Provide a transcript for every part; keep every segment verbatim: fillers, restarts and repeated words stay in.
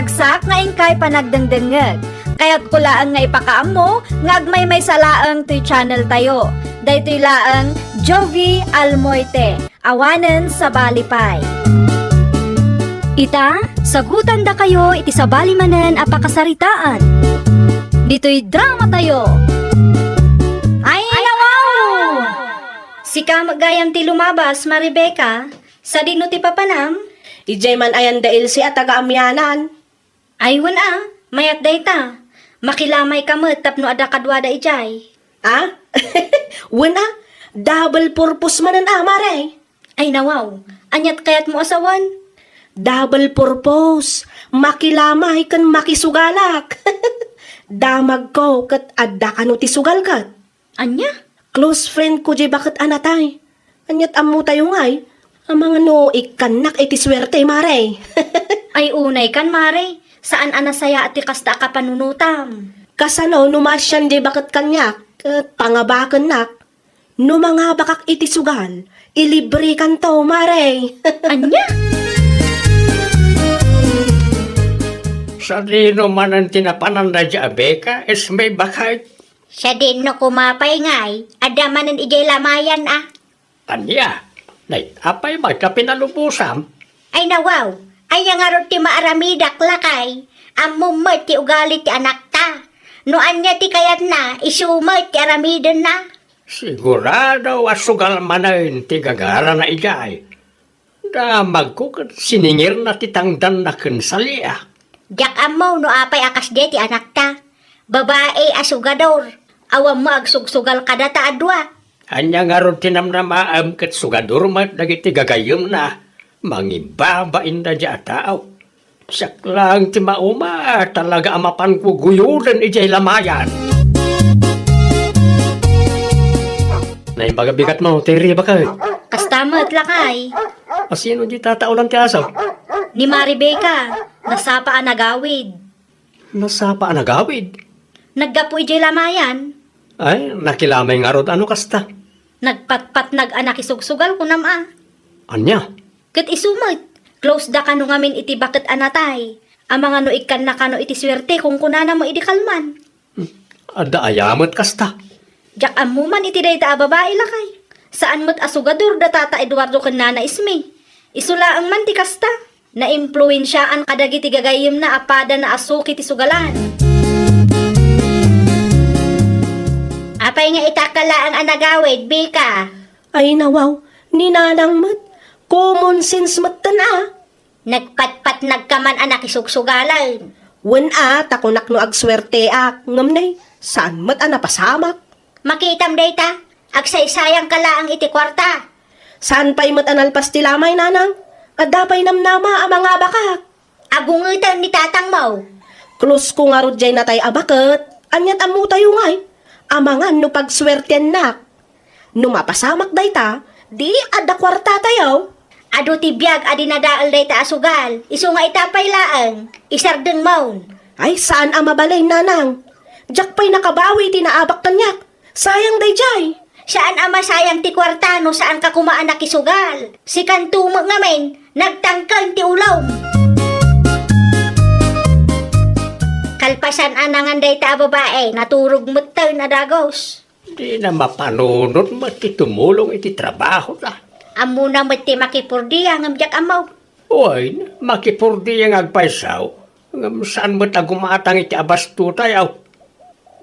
Agsak nga inkay panagdengdengngeg. Kayatko laeng nga ipakaammo nga agmaymaysa laeng toy channel tayo. Daytoy laeng Jovie Almoite, awanen sabali pay. Ita, sagutandakayo iti sabali manen a pakasaritaan. Ditoy drama tayo. Ay, nawaw! Sika met gayam ti lumabas, Marebecca. Sadino ti papanam? Idiay man ayan da Elsie a taga Amianan. Ay, wen a, mayat dayta. Makilamayka met tapno adda kaduada idiay. A? Wen a, double purpose manen a, Mare. Ay, nawaw. Aniat kayatmo a sawen? Double purpose. Makilamay ken makisugalak. Damagko ket adda kano ti sugal ket. Ania? Close friend ko diay baket a natay. Aniat ammo tayo ngay? Amangan no ikkannak iti suerte, Mare. Ay, unay kan, Mare. Saan a nasayaat ti kasta a kapanunotam. Kasano no maasian diay baket kaniak, ket pangabakennak? No mangabakak iti sugal, ilibrekanto, Mare. Ania? Sadino manen ti napanan daydiay a Becca, Esme, baket? Sadino koma pay ngay, adda manen idiay lamayan a. Ania? Nay, apay met a pinalubosam? Ay nawaw, ania ngarud ti maaramidak, lakay? Ammom met ti ugali ti anakta. No ania ti kayatna, isu met ti aramidenna. Sigurado a sugal manen ti gagarana idiay. Damagko ket siningirna ti tangdanna ken saliak. Diak ammo no apay a kasdiay ti anakta. Babai a sugador. Awan mo agsugsugal kadata a dua. Ania ngarud ti namnamaem ket sugador met dagiti gagayyemna? Mangibabain daydiay a tao. Siak laeng ti mauma, talaga a mapanko guyoden idiay lamayan. Naimbag a bigatmo, ti riba ket. Kasta met, lakay. A sino di tataolan ti aso? Ni Marebecca, nasapa a nagawid. Nasapa a nagawid? Naggapu idiay lamayan. Ay, nakilamay ngarud a no kasta. Nagpatpatnag a nakisugsugal, kunam a. Ania? Ket isu met, close da kano ngamin iti baket a natay. Amangan no ikkanna kano iti suerte, kunkunana mo idi kalman. Hmm. Adda aya met kasta? Diak ammo man iti dayta a babai, lakay. Saan met a sugador da Tata Eduardo ken Nana Esme. Isu laeng man ti kasta. Naimpluensiaan kadagiti gagayyemna a padana a suki ti sugalan. Apay nga itakka laeng a nagawid, Becca? Ay, nawaw, ni Nanang met. Common sense metten a. Nagpatpatnagka man a nakisugsugalen. Wen a, ta kunak no agsuerteak, ngem nay, saan met a napasamak. Makitam dayta, agsaysayangka laeng iti kuarta. Saan pay met a nalpas ti lamay, Nanang? Adda pay namnama a mangabakak. Agungeten ni tatangmo. Close ko ngarud diay natay a baket, aniat ammo tayo ngay? Amangan no pagsuertiannak. No mapasamak dayta, di adda kuarta tayo. Adu ti biag a dinadael dayta a sugal, isu nga ita pay laeng, isardengmon. Ay, saan a mabalin, Nanang. Diak pay nakabawi iti naabak kaniak. Sayang daydiay. Saan a masayang ti kuarta no saanka koma a nakisugal. Sikanto met ngamin, nagtangken ti ulom. Kalpasan a nangan dayta a babae, naturog metten a dagus. Dina mapanunot met ti tumulong iti trabahona. Ammona met ti makipurdia ngem diak ammo. Wen, makipurdia nga agpayso, ngem saan met a gumatang iti abasto tayo.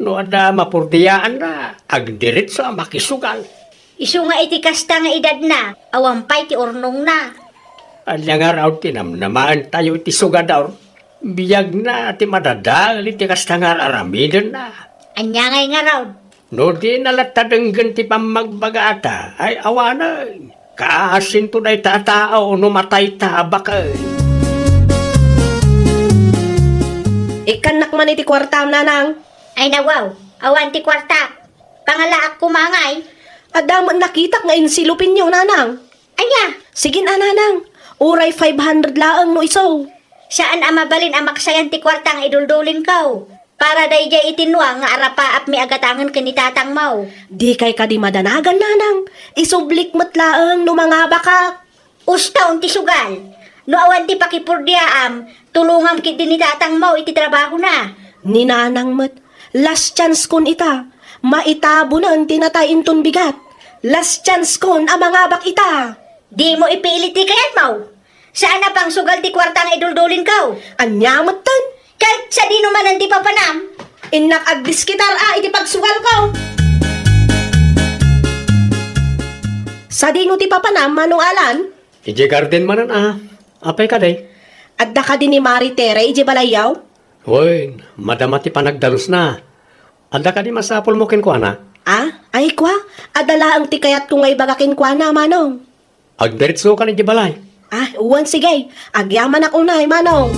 No adda mapurdiaanna, agdiretso a makisugal. Isu nga iti kasta nga edadna, awan pay ti urnongna. Ania ngarud ti namnamaen tayo iti sugador? Biagna ti madadael iti kasta nga ar-aramidenna. Ania ngay ngarud? No dina latta denggen ti pammagbagata, ay awanen. Kaasinto dayta a tao no matayta a baket. Ikkannak man iti kuartam, Nanang. Ay nawaw, awan ti kuartak. Pangalaak koma ngay. Adda met nakitak nga ensilopinyo, Nanang. Ania? Sige a, Nanang. Uray five hundred laeng no isu. Saan a mabalin a maksayan ti kuarta nga iduldulingko. Para daydiay iti nuang nga arapaapmi a gatangen ken ni tatangmo. Dikay kadi madanagan, Nanang. Isublik met laeng no mangabakak. Uston ti sugal. No awan ti pakipurdiaam, tulongam ketdi ni tatangmo iti trabahona. Ni nanang met, last chance kon ita. Maitabonen ti natay inton bigat. Last chance kon a mangabak ita. Dimo ipilit ti kayatmo. Saan a pangsugal ti kuarta nga iduldulinko. Ania metten? Ket sadino manen ti papanam? Innak agdiskitar a iti pagsugalko. Sadino ti papanam, Manong Alan? Idiay garden manen a. Apay kadi? Adda kadi ni Mari Tere idiay balayyo? Wen, madama ti panagdalusna. Adda kadi masapulmo kenkuana? Ah, ay kua, adda laeng ti kayatko nga ibaga kenkuana, Manong. Agdiretsokan idiay balay. Ah, wen, sige. Agyamanak unay, Manong.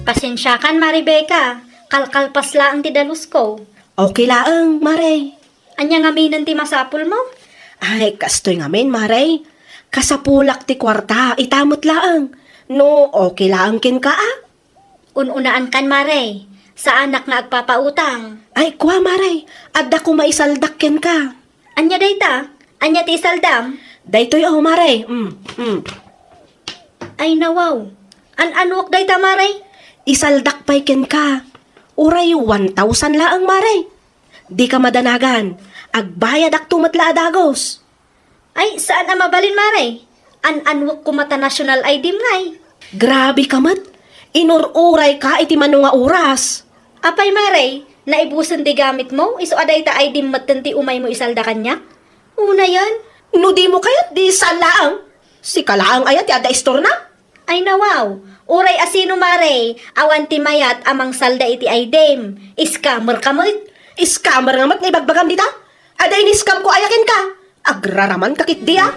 Pasensiakan, Mari Becca. Kalkalpas laeng ti dalusko. Okay laeng, Mare. Ania ngaminen ti masapulmo? Ay, kastoy ngamin, Mare. Kasapulak ti kuarta, ita met laeng. No, okay laeng kenka, a? Un-unaankan, Mare. Saanak nga agpapautang. Ay, kua, Mare. Adda koma isaldak kenka. Ania dayta? Ania ti isaldam? Daytoy, o, Mare. Mm, mm. Ay, nawaw. An-anuak dayta, Mare? Isaldak pay kenka. Uray one thousand laeng, Mare. Dika madanagan. Agbayadakto met la a dagus. Ay, saan a mabalin, Mare. An-anuak koma ta national I D-m ngay. Grabe ka met. Inur-urayka iti mano nga oras. Apay, Mare, naibusen ti gamitmo, isu a dayta I D-m metten ti umaymo isalda kaniak? Unayen? No dimo kayat, di saan laeng. Sika laeng aya ti adda istorna? Ay, nawaw. Uray a sino, Mare, awan ti mayat a mangsalda iti I D-m. Scammer ka met. Scammer nga met nga ibagbagam dita? Adda in-scam-ko aya kenka? Agraraman ka ketdi, a?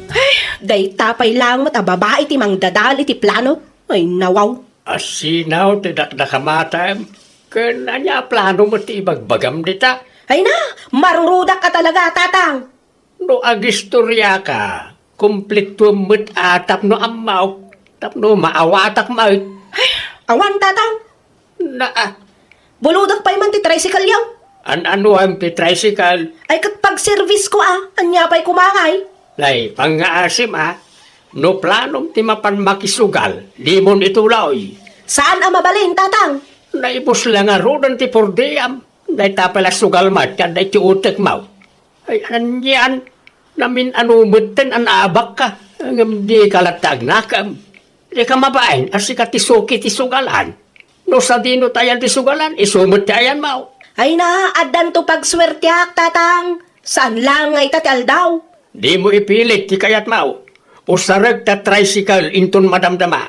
Ay, dayta pay laeng met a babai ti mangdadael iti plano. Ay, nawaw. Asinaw ti dakdakamatem, ken ania a plano met ti ibagbagam dita? Ay na, marurudak ka talaga, Tatang. No agistoriaka, kumpletoem met a tapno ammaok, tapno maawatak met. Ay, awan, Tatang. Na, ah. Bulodek pay man ti tricycle-yo. An-anuem ti tricycle? Ay, ket pagservice-ko, a. Ania pay koma ngay? Nay, pangngaasim, a. No planom ti mapan makisugal, dimon ituloy. Saan a mabalin, Tatang? Naibus la ngaruden ti purdiam. Dayta pay la sugal met, ken dayta ti utekmo. Ay, anian, namin-ano metten a naabakka, ngem dika latta agnakem. Dika mabain a sika ti suki ti sugalan. No sadino ti ayan ti sugalan, isu met ti ayanmo. Ay na, addanto pagsuertiak, Tatang. Saan laeng nga ita ti aldaw. Dimo ipilit ti kayatmo. Usarek ta tricycle inton madamdama.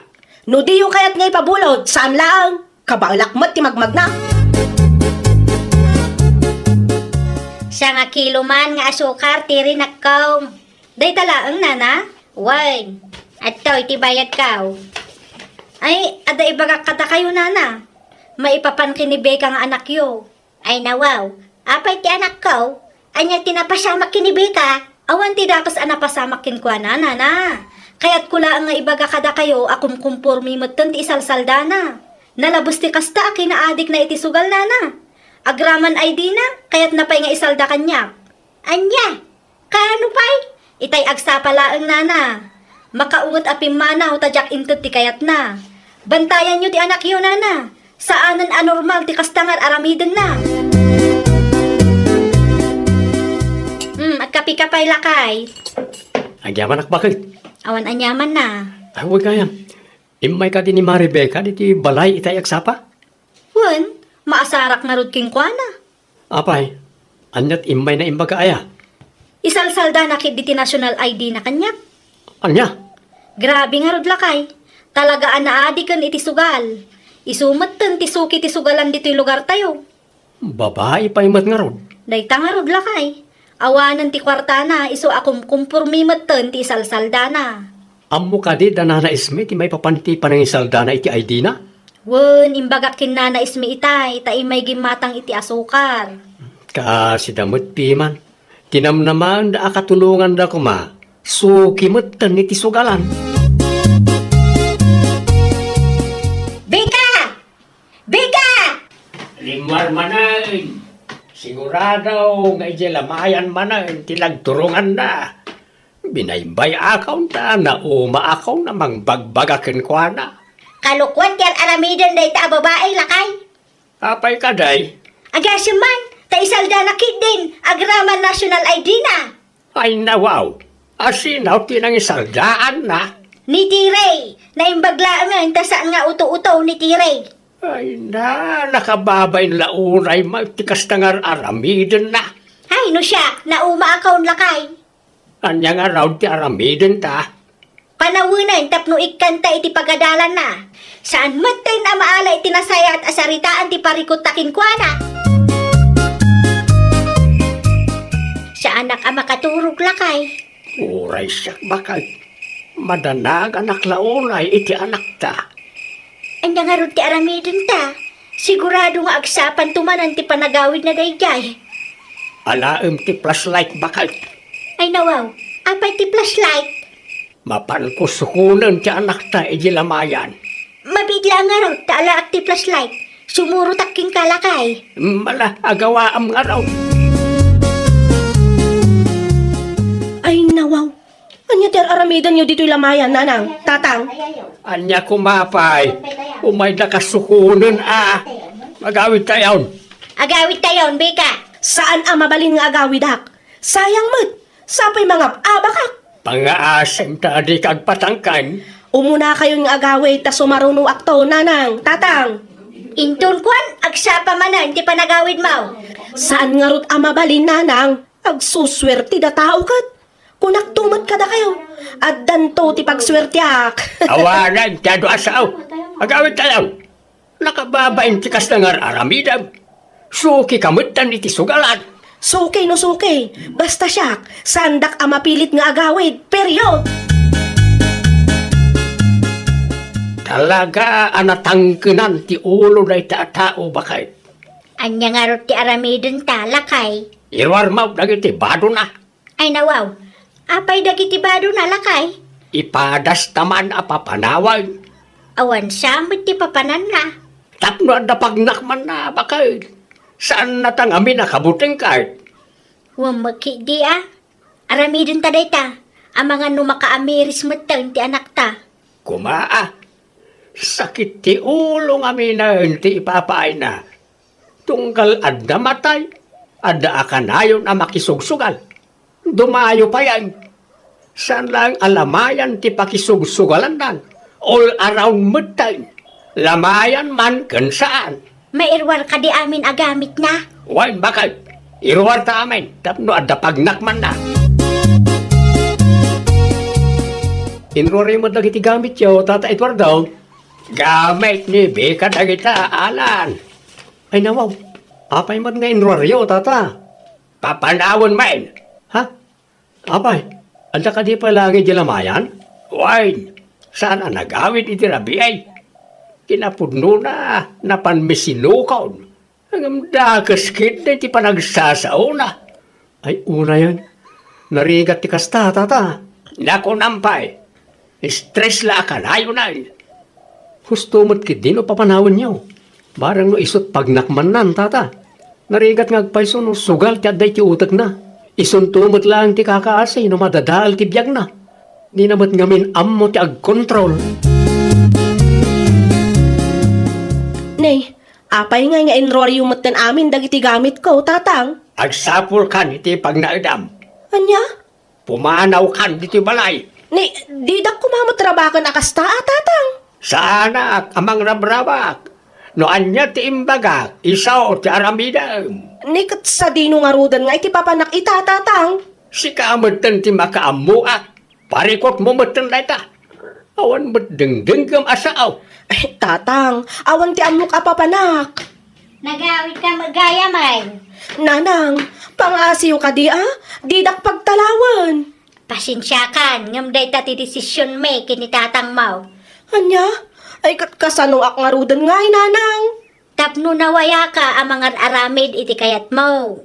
No diyo kayat nga ipabulod, saan laeng. Kabaelak met ti magmagna. Sangakilo man nga asukar ti rinakko. Dayta laeng, nana? Wen, adtoy ti bayadko. Ay, adda ibagak kadakayo, nana. Maipapan ken ni Becca nga anakyo. Ay, nawaw, apay ti anakko? Ania ti napasamak ken ni Becca? Awan ti dakes a napasamak kenkuana, nana. Kayatko laeng nga ibaga kadakayo a kumkumpormi metten ti isalsaldana. Nalabes ti kasta a kinaadikna iti sugal, nana. Agraman I D-na, kayatna pay nga isalda kaniak. Ania? Kaano pay? Itay agsapa laeng, nana. Makaunget a pimmanaw ta diak inted ti kayatna. Bantayanyo ti anakyo, nana. Saanen a normal ti kasta nga ar-aramidenna. Hmm, agkape ka pay, lakay. Agyamanak baket. Awan aniamanna. Ay, wen gayam. Immay kadi ni Mari Becca ditoy balay itay agsapa? Wen, maasarak ngarud kenkuana. Apay, aniat immayna imbaga aya? Isalsaldana ketdi ti national I D-na kaniak. Ania? Grabe ngarud, lakay. Talaga a naadiken iti sugal. Isu metten ti suki ti sugalan ditoy lugartayo. Babai pay met ngarud. Dayta ngarud, lakay. Awanen ti kuartana, isu a kumkumpormi metten ti isalsaldana. Ammo kadi da Nana Esme ti maipapan ti panangisaldana iti I D-na? Wen, imbagak ken Nana Esme itay, ta immay gimmatang iti asukar. Kasida met piman. Tinamnamaenda a katulonganda koma, suki metten iti sugalan. Becca! Becca! Rimmuar manen. Sigurado nga idiay lamayan manen ti nagturonganna. Binaybay-akon ta naumaakon a mangbagbaga kenkuana. Kalokuan ti ar-aramiden dayta a babai, lakay. Apay kadi? Agasem man, ta isaldana ketdin agraman national I D na. Ay, nawaw. Asino ti nangisaldaanna? Ni Tiray. Naimbag laengen ta saan nga uto-uto ni Tiray. Ay na, nakababain la unay met ti kasta nga ar-aramidenna. Ay, no siak, naumaakon, lakay. Ania ngarud ti aramidenta? Panawenen tapno ikkanta iti pagadalanna. Saan metten a maala iti nasayaat a saritaan ti parikutta kenkuana. Saanak a makaturog, lakay. Uray siak, baket. Madanaganak la unay iti anakta. Ania ngarud ti aramidenta? Sigurado nga agsapanto manen ti panagawidna daydiay. Alaem ti flashlight, baket. Ay, nawaw, apay ti flashlight? Mapanko sukonen ti anakta idiay lamayan. Mabiit la ngarud ta alaak ti flashlight. Sumurotak kenka, lakay. Mala, agawaam ngarud. Ay, nawaw. Ania ti ar-aramidenyo ditoy lamayan, nanang, tatang? Ania koma pay? Umayda kasukonen a. Agawidtayon. Agawidtayon, bika. Saan a mabalin nga agawidak. Sayang met. Sapay mangab-abakak. Pangaasim ta dika agpatangken. Umunakayon nga agawid ta sumarunoakto, nanang, tatang. Inton kuan, agsapa manen ti panagawidmo. Saan ngarud a mabalin, nanang. Agsusuertida tao ket. Kunakto met kadakayo, addanto ti pagsuertiak. Awanen ti adu a sao. Agawidtayon. Nakababain ti kasta nga ar-aramidem. Sukika metten iti sugalan. Suki no suki. Basta siak, saandak a mapilit nga agawid. Period. Talaga a natangkenan ti ulo dayta a tao, baket. Ania ngarud ti aramidenta, lakay? Iruarmo dagiti badona. Ay, nawaw. Apay dagiti badona, lakay? Ipadasta man a papanawen. Awan sa met ti papananna. Tapno adda pagnakmanna, baket. Saanna ta ngamin a kabuteng ket. Wen met ketdi a. Aramidenta dayta. Amangan no makaamiris metten ti anakta. Koma a. Sakit ti ulo ngaminen ti ipapaayna. Tunggal adda matay, adda a kanayon a makisugsugal. Dumayo payen. Saan laeng a lamayan ti pakisugsugalannan. All around metten. Lamayan man ken saan. Mairuar kadi amin a gamitna? Wen, baket. Iruarta amin tapno adda pagnakmanna. Inruaryo met dagiti gamityo, Tata Eduardo. Gamit ni Bika dagita, Alan. Ay, nawaw. Apay met nga inruaryo, Tata? Papanawen main. Ha? Apay, adda kadi pay laeng idiay lamayan? Wen, saan a nagawid iti rabii. Kinapudnona, napanmi sinukon. Ngem dakes ketdi ti panagsasaona. Ay, unayen. Narigat ti kasta, Tata. Nakunam pay. Stress la a kanayonan. Husto met ketdi no papanawenyo. Barang no isut' pagnakmannan, Tata. Narigat nga agpayso no sugal ti adda iti utekna. Isunto met laeng ti kakaasi no madadael ti biagna. Dina met ngamin ammo ti agkontrol. Nay, apay ngay nga inruaryo metten amin dagiti gamitko, Tatang? Agsapulkan iti pagnaedam. Ania? Pumanawkan ditoy balay. Ni, didak koma met rabaken a kasta a, Tatang. Saanak a mangrabrabak. No ania ti imbagak, isu ti aramidem. Ni ket sadino ngaruden nga iti papanak ita, Tatang? Sika metten ti makaammoak. Parikutmo metten dayta. Awan met dengdengngem a sao. Ay, Tatang, awan ti ammok a papanak. Nagawidka met gayam. Nanang, pangaasiyo kadi a, didak pagtalawen. Pasensiakan, ngem dayta ti desisionmi ken ni tatangmo. Ania? Ay, ket kasanoak ngaruden ngay, Nanang? Tapno nawayaka a mangar-aramid iti kayatmo.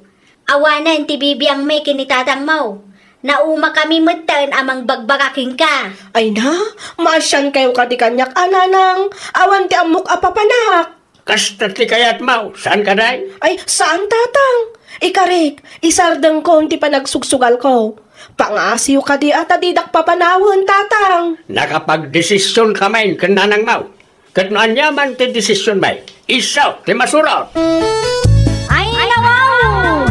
Awanen ti bibiangmi ken ni tatangmo. Naumakami metten a mangbagbaga kenka. Ay na, maasiankayo kadi kaniak a, Nanang. Awan ti ammok a papanak. Kasta ti kayatmo, saan kadi? Ay, saan, Tatang. Ikarik, isardengkon ti panagsugsugalko. Pangasiyo kadi a ta didak papanawen, Tatang. Nakapagdesisionka manen ken nanangmo. Ket no aniaman ti desisionmi, isu ti masurot. Ay, nawaw!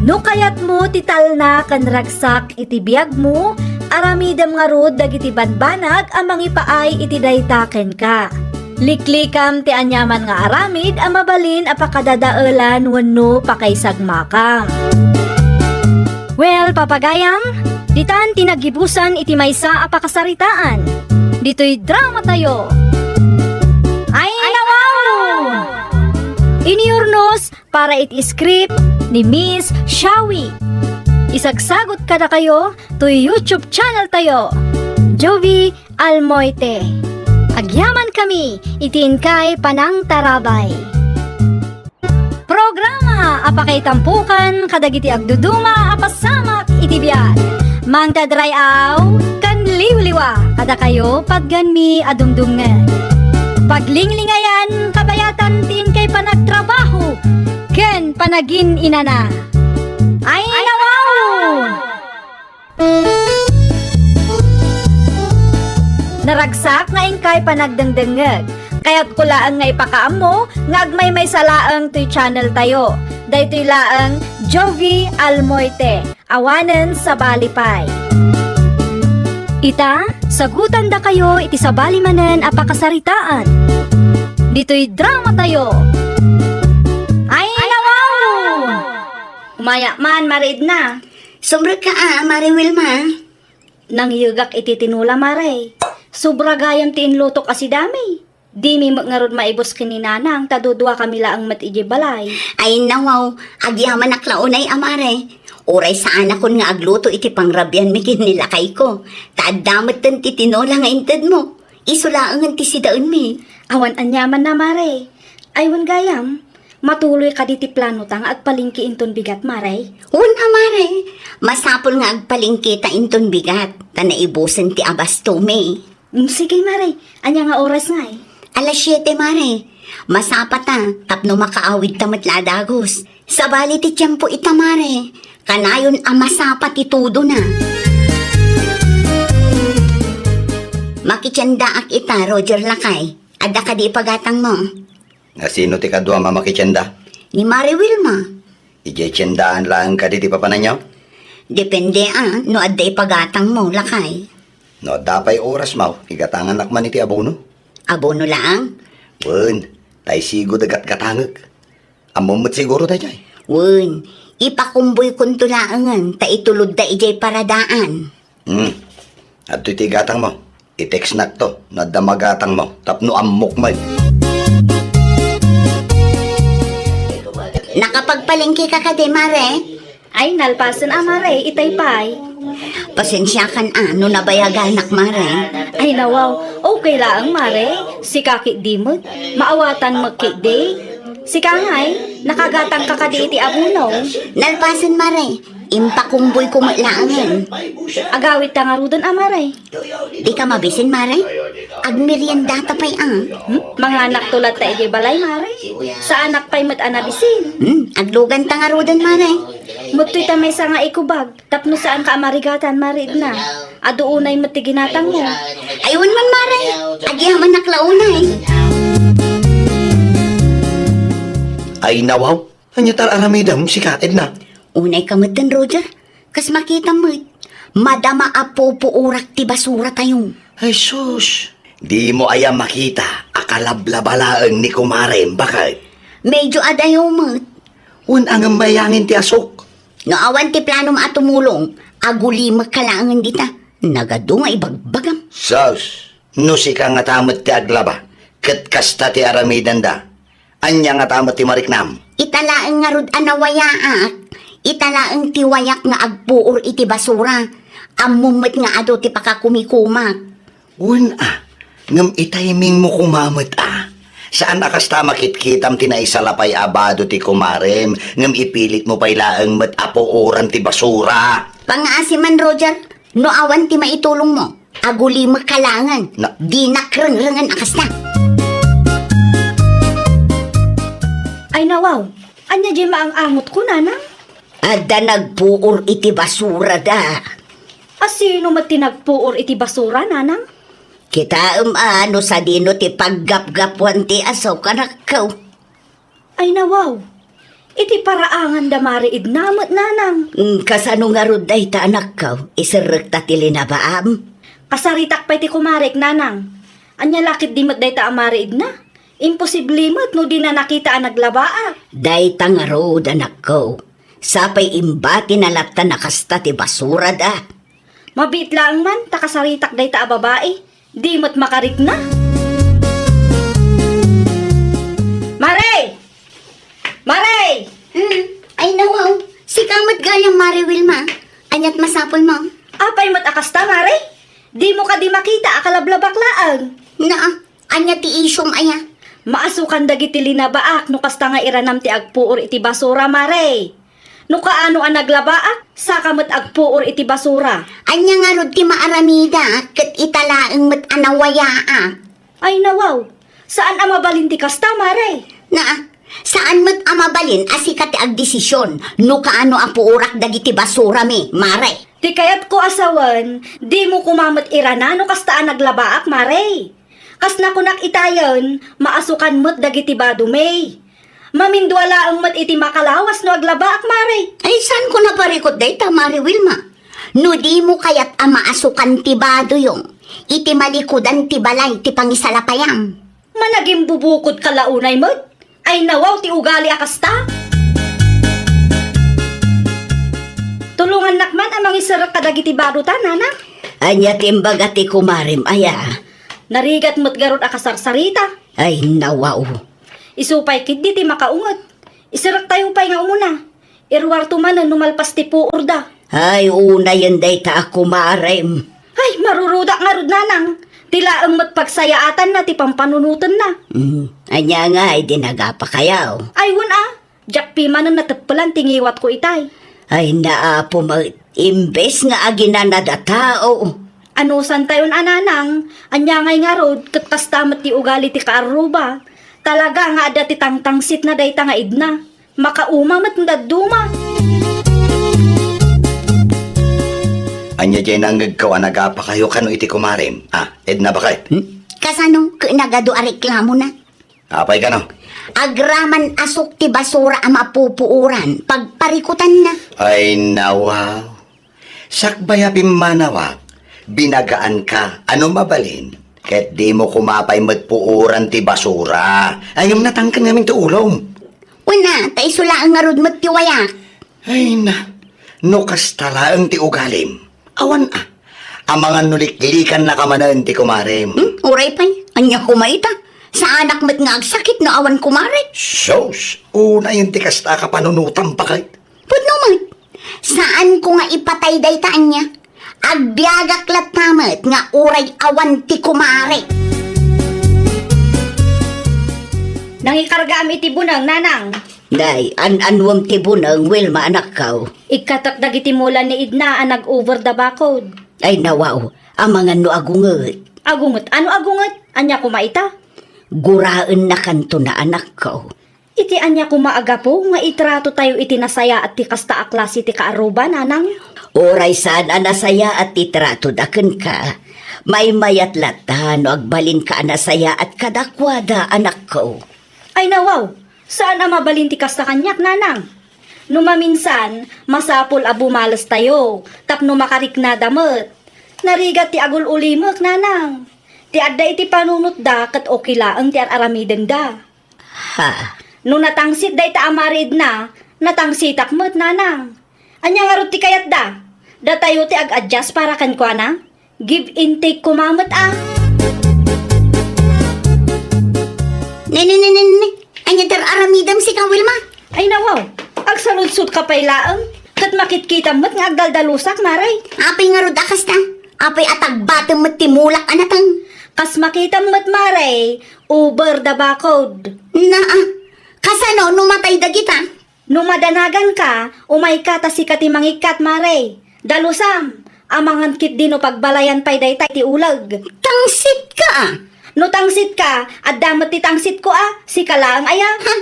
No kayatmo ti talna ken ragsak iti biagmo, aramidem ngarud dagiti banbanag a mangipaay iti dayta kenka. Liklikam ti aniaman nga aramid a mabalin a pakadadaelan wenno pakaisagmakam. Well, papagayam, ditan ti naggibusan iti maysa a pakasaritaan. Ditoy drama tayo. Ay, nawaw! Iniurnos para iti script ni Miss Shawi. Isagsagot kadakayo toy YouTube channel tayo, Jovie Almoite. Agyaman kami iti inkay panangtarabay. Programa a pakaitampokan kadagiti agduduma a pasamak iti biag. Mangted ray-aw ken liwliwa kadakayo patgenmi a dumdumngeg. Paglinglingayan kabayatan ti inkay panagtrabaho ken panagin-inana. Ay, nawaw! Naragsak nga inkay panagdengdengngeg. Kayatko laeng nga ipakaammo nga agmaymaysa laeng toy channel tayo. Daytoy laeng Jovie Almoite, awanen sabali pay. Ita, sagutandakayo iti sabali manen a pakasaritaan. Ditoy drama tayo. Ay, nawaw! Umayak man, Mare Edna. Sumrekka a, Mare Wilma. Nangyegak iti tinola, Mare. Sobra gayam ti inlutok a sidami. Dimi met ngarud maibus ken ni Nanang ta duduakami laeng met idiay balay. Ay, nawaw, agyamanak la unay a, Mare. Uray saanakon nga agluto iti pangrabianmi ken ni lakayko, ta adda metten ti tinola nga intedmo. Isu laengen ti sidaenmi. Awan aniamanna, Mare. Ay, wen gayam, matuloy kadi ti planota nga agpalengke inton bigat, Mare? Wen a, Mare. Masapul nga agpalengketa inton bigat, ta naibusen ti abastomi. Mm, sige, Mare. Ania nga oras ngay? Alas siete, Mare. Masapata, tapno makaawidta met la a dagus. Sabali ti tiempo ita, Mare. Kanayon a masapa ti tudona. Makitiendaak ita, Roger lakay. Adda kadi ipagatangmo? Nga sino ti kaduam a makitienda? Ni Mare Wilma. Idiay tiendaan laeng kadi ti papananyo? Depende a no adda ipagatangmo, lakay. No adda pay orasmo, igatanganak man iti abono. Abono laeng? Wen, tay sigo da gatgatangek. Ammom met siguro daydiay? Wen, ipakumboykonto laengen ta itulodda idiay paradaan. Hmm. Adtoy ti igatangmo. I-textnakto no adda magatangmo tapno ammok met. Nakapagpalengkeka kadi, Mare? Ay, nalpasen a, Mare, itay pay. Pasensiakan a no nabayaganak, Mare. Ay, nawaw, okay laeng, Mare. Sika ketdi met. Maawatan met ketdi. Sika ngay, nakagatangka kadi iti abono? Nalpasen, Mare. Impakumboyko met laengen. Agawidta ngaruden a, Mare. Dika mabisin, Mare? Agmeriendata pay a. Hmm? Manganakto latta idiay balay, Mare. Saanak pay met a nabisin. Hmm, agluganta ngaruden, Mare. Met toy ta maysa nga ikubag. Tapno saanka a marigatan, Mare Edna. Adu unay met ti ginatangmo. Ay, wen man, Mare. Agyamanak la unay. Ay, nawaw. Ania ti ar-aramidem, sika, Edna? Unayka metten, Roger. Kas makitam met, madama a pupuorak ti basuratayo. Ay, sus! Dimo aya makita a kalablaba laeng ni kumarem, baket? Medyo adayo met. Wen a ngem mayangin ti asuk. No awan ti planom a tumulong, agulimekka laengen dita. Nagadu nga ibagbagam. Sus! No sika ngata met ti aglaba, ket kasta ti aramidenda, ania ngata met ti mariknam? Ita laeng ngarud a nawayaak, ita laeng ti wayak nga agpuor iti basura. Ammom met nga adu ti pakakumikumak. Wen a, ngem itimingmo koma met a. Saan a kasta makitkitam ti naisalapay a bado ti kumarem, ngem ipilitmo pay laeng met a puoran ti basura. Pangaasi man, Roger, no awan ti maitulongmo. Agulimekka laengen. Na- Dinak rengrengen a kasta. Aw, ania diay maang-angotko, nanang? Adda nagpuor iti basurada. A sino met ti nagpuor iti basura, nanang? Kitaem a no sadino ti paggapgapuan ti asaok, anakko. Ay, nawaw. Iti paraanganda Mari Edna met, nanang. Mm, kasano ngarud dayta, anakko? Iserrekta ti linabaam? Kasaritak pay ti kumarek, nanang. Ania la ketdi met dayta a Mari Edna? Imposible met no dina nakita a naglabaak. Dayta ngarud, anakko. Sapay imbatina latta a kasta ti basurada. Mabiit laeng man ta kasaritak dayta a babai. Di met makarikna. Mare! Mare! Hmm, ay nawaw. Sika met gayam, Mare Wilma. Aniat masapulmo? Apay met a kasta, Mare? Dimo kadi makita a kalablabak laeng? Naa, ania ti isyum aya? Maasukan dagiti linabaak no kasta nga iranam ti agpuor iti basura, Mare. No kaano a naglabaak, saka met agpuor iti basura. Ania ngarud ti maaramidak ket ita laeng met a nawayaak? Ay nawaw, saan a mabalin ti kasta, Mare. Naa, saan met a mabalin a sika ti agdesisyon no kaano a puorak dagiti basurami, Mare. Ti kayatko a sawen, dimo koma met irana no kasta a naglabaak, Mare. Kas nakunak itayen, maasukan met dagiti badomi. Mamindua laeng met iti makalawas no aglabaak, Mare. Ay, saanko naparikut dayta, Mare Wilma? No dimo kayat a maasukan ti badoyo iti malikudan ti balay ti pangisalapayam. Managimbubukodka la unay met? Ay, nawaw ti ugali a kasta. Tulongannak man a mangiserrek kadagiti badota, nanang. Ania ti imbaga ti kumarem aya? Narigat met garud a kasarsarita. Ay, nawaw. Isu pay ketdi ti makaunget. Iserrektayo pay nga umuna. Iruarto manen no malpas ti puorda. Ay, unayen dayta a kumarem. Ay, marurudak ngarud, nanang. Ti laeng met pagsayaatanna ti pampanunotenna. Hmm, ania ngay di nagapakayo? Ay, wen a. Diak pimanen nateppelan ti ngiwatko itay. Ay, naapo met, imbes nga aginanad a tao. Anusantayon a, nanang, ania ngay ngarud, ket kasta met ti ugali ti kaarruba. Talaga nga adda ti tangtangsitna dayta nga Edna. Makauma met nga dadduma. Ania diay nangngegko a nagapakayo kano iti kumarem? Ah, Edna, baket? Hmm? Kasano ket nagadu a reklamona? Apay kano? Agraman a sok ti basura a mapupuoran, pagparikutanna. Ay, nawaw. Sakbay a pimmanawak, binagaanka, ano mabalin? Ket dimo koma pay met puoran ti basura. Ay, ngem natangken ngamin ti ulom. Wen a, ta isu laeng ngarud met ti wayak. Ay na, no kasta laeng ti ugalim. Awan a. Amangan no liklikannaka manen ti kumarem. Hmm? Uray pay, ania koma ita? Saanak met nga agsakit no awan kumare. Sus, unayen ti kasta a kapanunotam, baket. Pudno met, saanko nga ipatay dayta ania. Agbiagak latta met nga uray awan ti kumare. Nangikargaam iti buneng, nanang. Nay, an-anuem ti buneng, Wilma, anakko? Ikkatak dagiti mula ni Edna a nag-over da bakod. Ay, nawaw, amangan no agunget. Agunget? Ano agunget? Ania koma ita? Guraennakanto na, anakko. Iti ania koma a gapu nga itratotayo iti nasayaat ti kasta a klase ti kaarruba, nanang? Uray saan a nasayaat ti tratoda kenka, maymayat latta no agbalinka a nasayaat kadakuada, anakko. Ay, nawaw, saan a mabalin ti kasta kaniak, nanang. No maminsan, masapul a bumalestayo tapno makariknada met. Narigat ti agul-ulimek, nanang. Ti adda iti panunotda ket okay laeng ti ar-aramidenda. Ha? No natangsit dayta a maridna, natangsitak met, nanang. Ania ngarud ti kayatda? Datayo ti ag-adjust para kenkuana? Give and take koma met a. Ne, ne, ne, ne, ne. Ania ti ar-aramidem sika, Wilma? Ay, nawaw. Agsaludsodka pay laeng. Ket makitkitam met nga agdaldalusak, Mare. Apay ngarud a kasta? Apay a tagbatem met ti mulak a nateng? Kas makitam met, Mare, over da bakod. Naa. Kasano no matay dagita? No madanaganka, umayka ta sika ti mangikkat, Mare. Dalusam, amangan ketdi no pagbalayan pay dayta iti uleg. Tangsitka a! No tangsitka, adda met ti tangsitko a, sika laeng aya. Ha?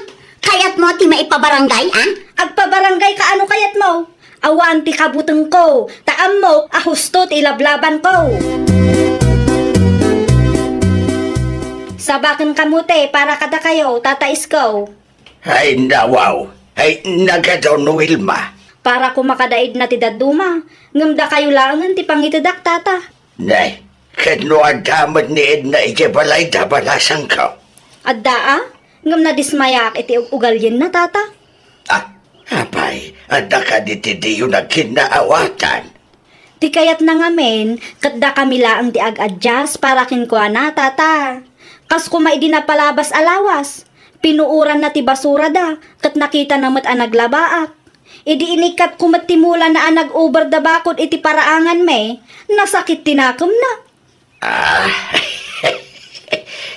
Kayatmo ti maipabarangay, a? Agpabarangay ka, ano kayatmo? Awan ti kabutengko, ta ammok a husto ti ilablabanko. Sabaken kamote para kadakayo, Tata Isko. Ay, nawaw. Ay, nagadaw no Wilma. Para koma kadaidna ti dadduma, ngem dakayo laengen ti pangitedak, Tata. Nay, ket no adda met ni Edna idiay balayda, balasangko. Adda, a? Ngem nadismayaak iti ug-, ugalienna, Tata. Ah, apay, adda kadi ti diyo nagkinnaawatan? Ti kayatna ngamin, ket dakami laeng ti ag-adjust para kenkuana, Tata. Kas koma idi napalabas a lawas, pinuoranna ti basurada, ket nakitana met a naglabaak. Idi inikkatko met ti mulana a nag-over the bakod iti paraanganmi, nasakit ti nakemna. Ah,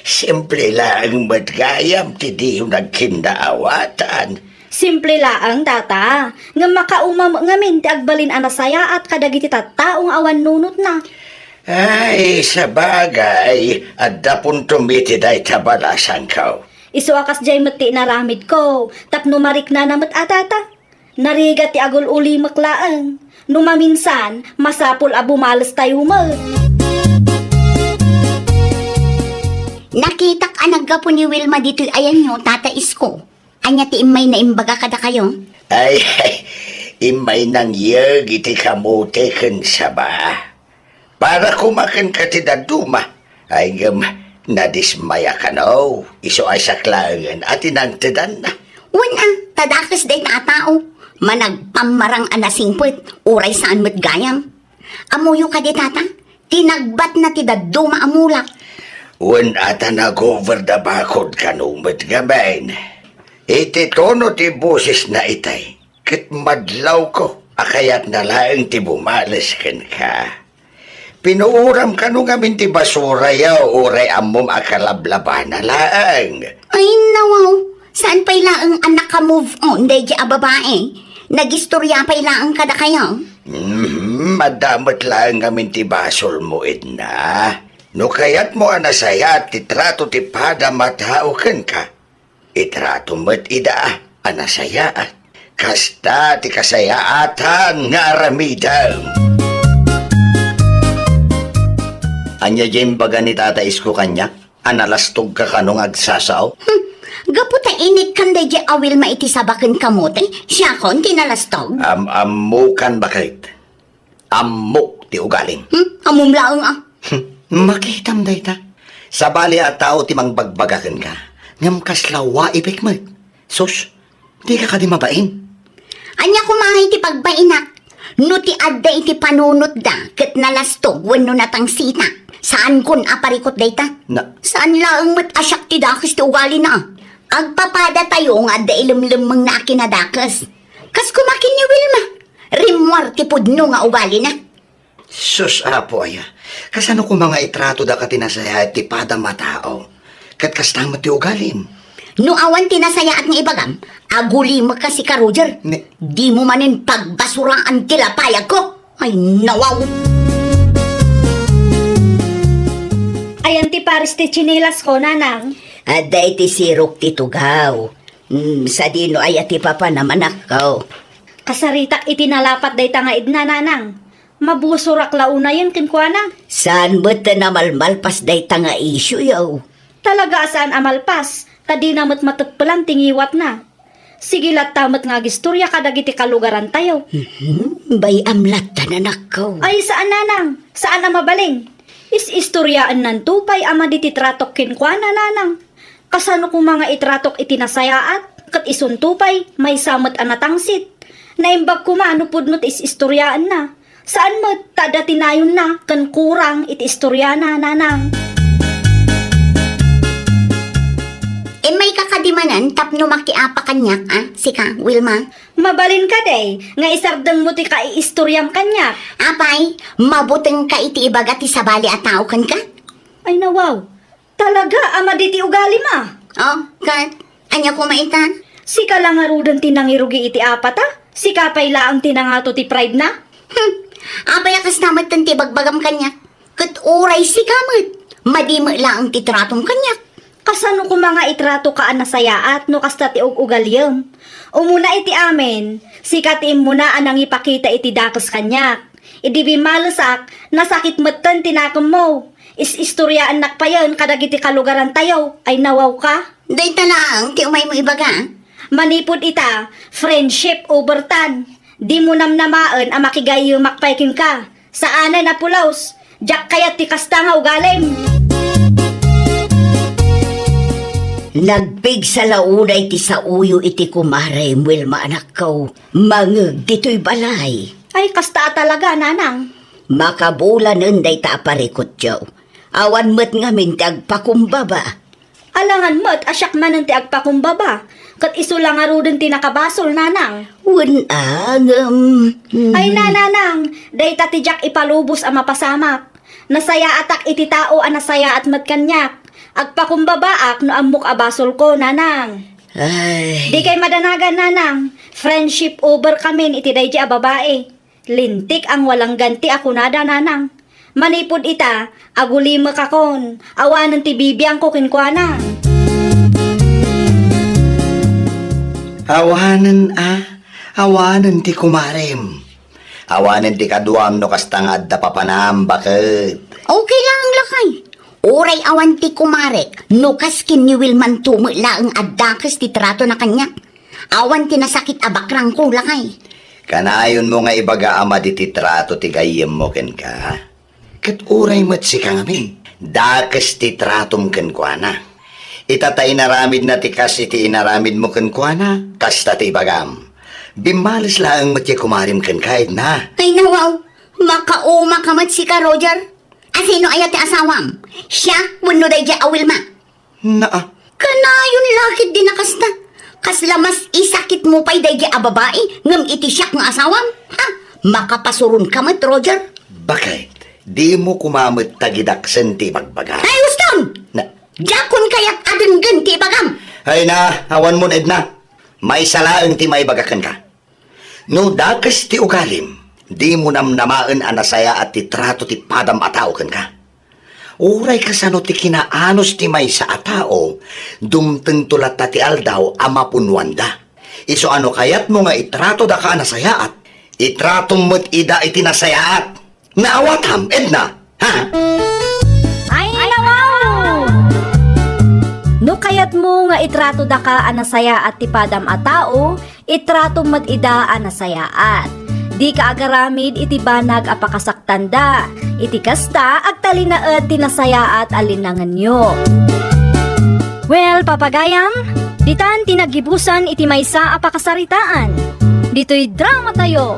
simple laeng met gayam ti diyo nagkinnaawatan. Simple laeng, Tata, ngem makauma met ngamin ti agbalin a nasayaat kadagiti tattao nga awan nunotna. Ay, sabagay, adda puntom iti dayta, balasangko. Isu a kasdiay met ti inaramidko, tapno mariknana met a, Tata. Narigat ti agul-ulimek laeng. No maminsan, masapul a bumalestayo met. Nakitak a naggapu ni Wilma ditoy ayanyo, Tata Isko. Ania ti immay na imbaga kadakayo? Ay, immay nangyeg iti kamote ken saba. Para koma kenka ti dadduma, ay ngem nadismaya kano, isu a siak laengen a ti nangtedanna. Wen a, ta dakes dayta a tao, managpammarang a nasingpet, uray saan met gayam. Ammoyo kadi, Tata, ti nagbatna ti dadduma a mulak. Wen a, ta nag-over the bakod kano met ngamin. Iti tono ti bosesna itay, ket madlawko a kayatna laeng ti bumales kenka. Pinuoram kano ngamin ti basurayo, uray ammom a kalablabana laeng. Ay, nawaw. Saan pay laeng a naka-move on daydi a babae? Nagistoria pay laeng kadakayo? Mhm, adda met laeng ngamin ti basolmo, Edna. No kayatmo a nasayaat ti trato ti pada matao kenka, itrato met ida a nasayaat. Kasta ti kasayaatan nga aramidem. Ania diay imbaga ni Tata Isko kaniak a nalastogka kano nga agsasao? Hmm, gapu ta inikkan daydi a Wilma iti saba ken kamote, siakon ti nalastog? Am-, ammokan baket. Ammok ti ugalim. Hmm? Ammom laeng a. Hmm, makitam dayta. Sabali a tao ti mangbagbaga kenka, ngem kasla waipek met. Sus, dika kadi mabain? Ania koma ngay ti pagbainak? No ti adda iti panunotda ket nalastog wenno natangsita, saankon a parikut dayta. Na- Saan laeng met a siak ti dakes ti ugalina. Agpapadatayo nga adda ilemlemmengna a kinadakes. Kas koma ken ni Wilma, rimmuar ti pudno nga ugalina. Sus, Apo aya, kasano koma nga itratoda ket ti nasayaat ti pada matao? Ket kasta met ti ugalim. No awan ti nasayaat nga ibagam, agulimekka sika, Roger. Ne- Dimo manen pagbasuraan ti lapayagko. Ay, nawaw! Ayan ti pares ti tsinilasko, Nanang. Adda iti sirok ti tugaw. Hmm, sadino aya ti papanam, anakko? Kasaritak iti nalapat dayta nga Edna, Nanang. Mabusurak la unayen kenkuana. Saan met a namalmalpas dayta nga isioyo? Talaga a saan a malpas, ta dina met mateppelan ti ngiwatna. Sige latta met nga agistoria kadagiti kalugarantayo. Mhm, bay-am latta, anakko. Ay, saan, Nanang. Saan a mabalin. Is-istoriaennanto pay a madi ti tratok kenkuana, Nanang. Kasano koma nga itratok iti nasayaat, ket isunto pay, maysa met a natangsit. Naimbag koma no pudno ti is-istoriaenna. Saan met ta adda ti nayonna ken kurang iti istoriana, Nanang. Immayka kadi manen tapno makiapa kaniak, a, sika, Wilma? Mabalin kadi nga isardengmo ti kaiistoriam kaniak? Apay, mabutengka iti ibaga ti sabali a tao kenka? Ay, nawaw. Talaga a madi ti ugalim a. Oh, ket ania koma ita? Sika la ngaruden ti nangirugi iti apata? Sika pay laeng ti nangato ti pride na? Hmm. Apay a kasta metten ti bagbagam kaniak? Ket uray sika met, madi met laeng ti tratom kaniak. Kasano koma nga itratoka a nasayaat no kasta ti ug-ugaliem? Umuna iti amin, sika ti immuna a nangipakita iti dakes kaniak. Idi bimmalesak, nasakit metten ti nakemmo. Is-istoriaannak payen kadagiti kalugarantayo. Ay, nawawka? Dayta laeng ti umaymo ibaga? Manipud ita, friendship over tan. Dimo namnamaen a makigayyemak pay kenka. Saanen a pulos. Diak kayat ti kasta nga ugalim. Nagpigsa la unay ti saoyo iti kumarem, Wilma, anakko. Mangeg ditoy balay. Ay, kasta a talaga, nanang. Makabulanen dayta a parikutyo. Awan met ngamin ti agpakumbaba. Alangan met a siak manen ti agpakumbaba, ket isu la ngaruden ti nakabasol, nanang. Wen a, ngem, mm. Ay, nanang, dayta ti diak ipalubos a mapasamak. Nasayaatak iti tao a nasayaat met kaniak. Agpakumbabaak no ammok a basolko, nanang. Ay. Dikay madanagan, nanang. Friendship over kamin iti daydi a babai. Lintik ang walang ganti a kunada, nanang. Manipud ita, agulimekakon, awanen ti bibiangko kenkuana. Awanen a, awanen ti kumarem. Awanen ti kaduam no kasta nga adda papanam, baket. Okay lang, lakay. Uray awan ti kumarek, no kas ken ni Wilmanto met laeng a dakes ti tratona kaniak. Awan ti nasakit a bakrangko, lakay. Kanayonmo nga ibaga a madi ti trato ti gayyemmo kenka? Ket uray met sika ngamin, dakes ti tratom kenkuana. Ita ta inaramidna ti kas iti inaramidmo kenkuana, kasta ti ibagam. Bimmales laeng met ti kumarem kenka, Edna. Ay, nawaw, makauma ka met sika, Roger. A sino aya ti asawam? Siak wenno daydiay a Wilma? Naa. Kanayon la ketdi a kasta. Kasla mas isakitmo pay daydiay a babai ngem iti siak nga asawam? Ha? Makapasuronka met, Roger? Baket, dimo koma met tagidaksen ti ibagbaga. Ay, uston! Na- Diakon kayat a denggen ti ibagam. Ay na, awanmon, Edna. Maysa laeng ti maibaga kenka. No dakes ti ugalim, dimo namnamaen a nasayaat ti trato ti padam a tao kenka. Uray kasano ti kinaanus ti maysa a tao, dumtengto latta ti aldaw a mapunnoanda. Isu a no kayatmo nga itrato daka a nasayaat, itratom met ida iti nasayaat. Naawatam, Edna, ha? Ay, nawaw! No kayatmo nga itrato daka a nasayaat ti padam a tao, itratom met ida a nasayaat. Dika agaramid iti banag a pakasaktanda. Iti kasta, agtalinaed ti nasayaat a linangenyo. Well, papagayam, ditan ti naggibusan iti maysa a pakasaritaan. Ditoy drama tayo.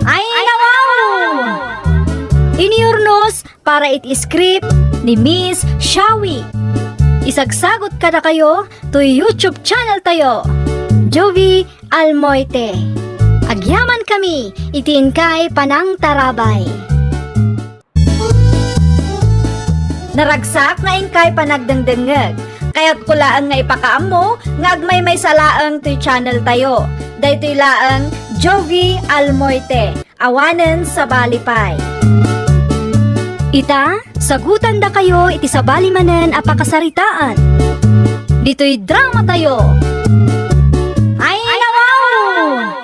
Ay, nawaw! Iniurnos para iti script ni Miss Shawi. Isagsagot kadakayo toy YouTube channel tayo, Jovi Almoite. Agyaman kami iti inkay panangtarabay. Naragsak nga inkay panagdengdengngeg. Kayatko laeng nga ipakaammo nga agmaymaysa laeng toy channel tayo. Daytoy laeng Jovi Almoite. Awanen sabali pay. Ita, sagutandakayo iti sabali manen a pakasaritaan. Ditoy drama tayo. Ay, nawaw!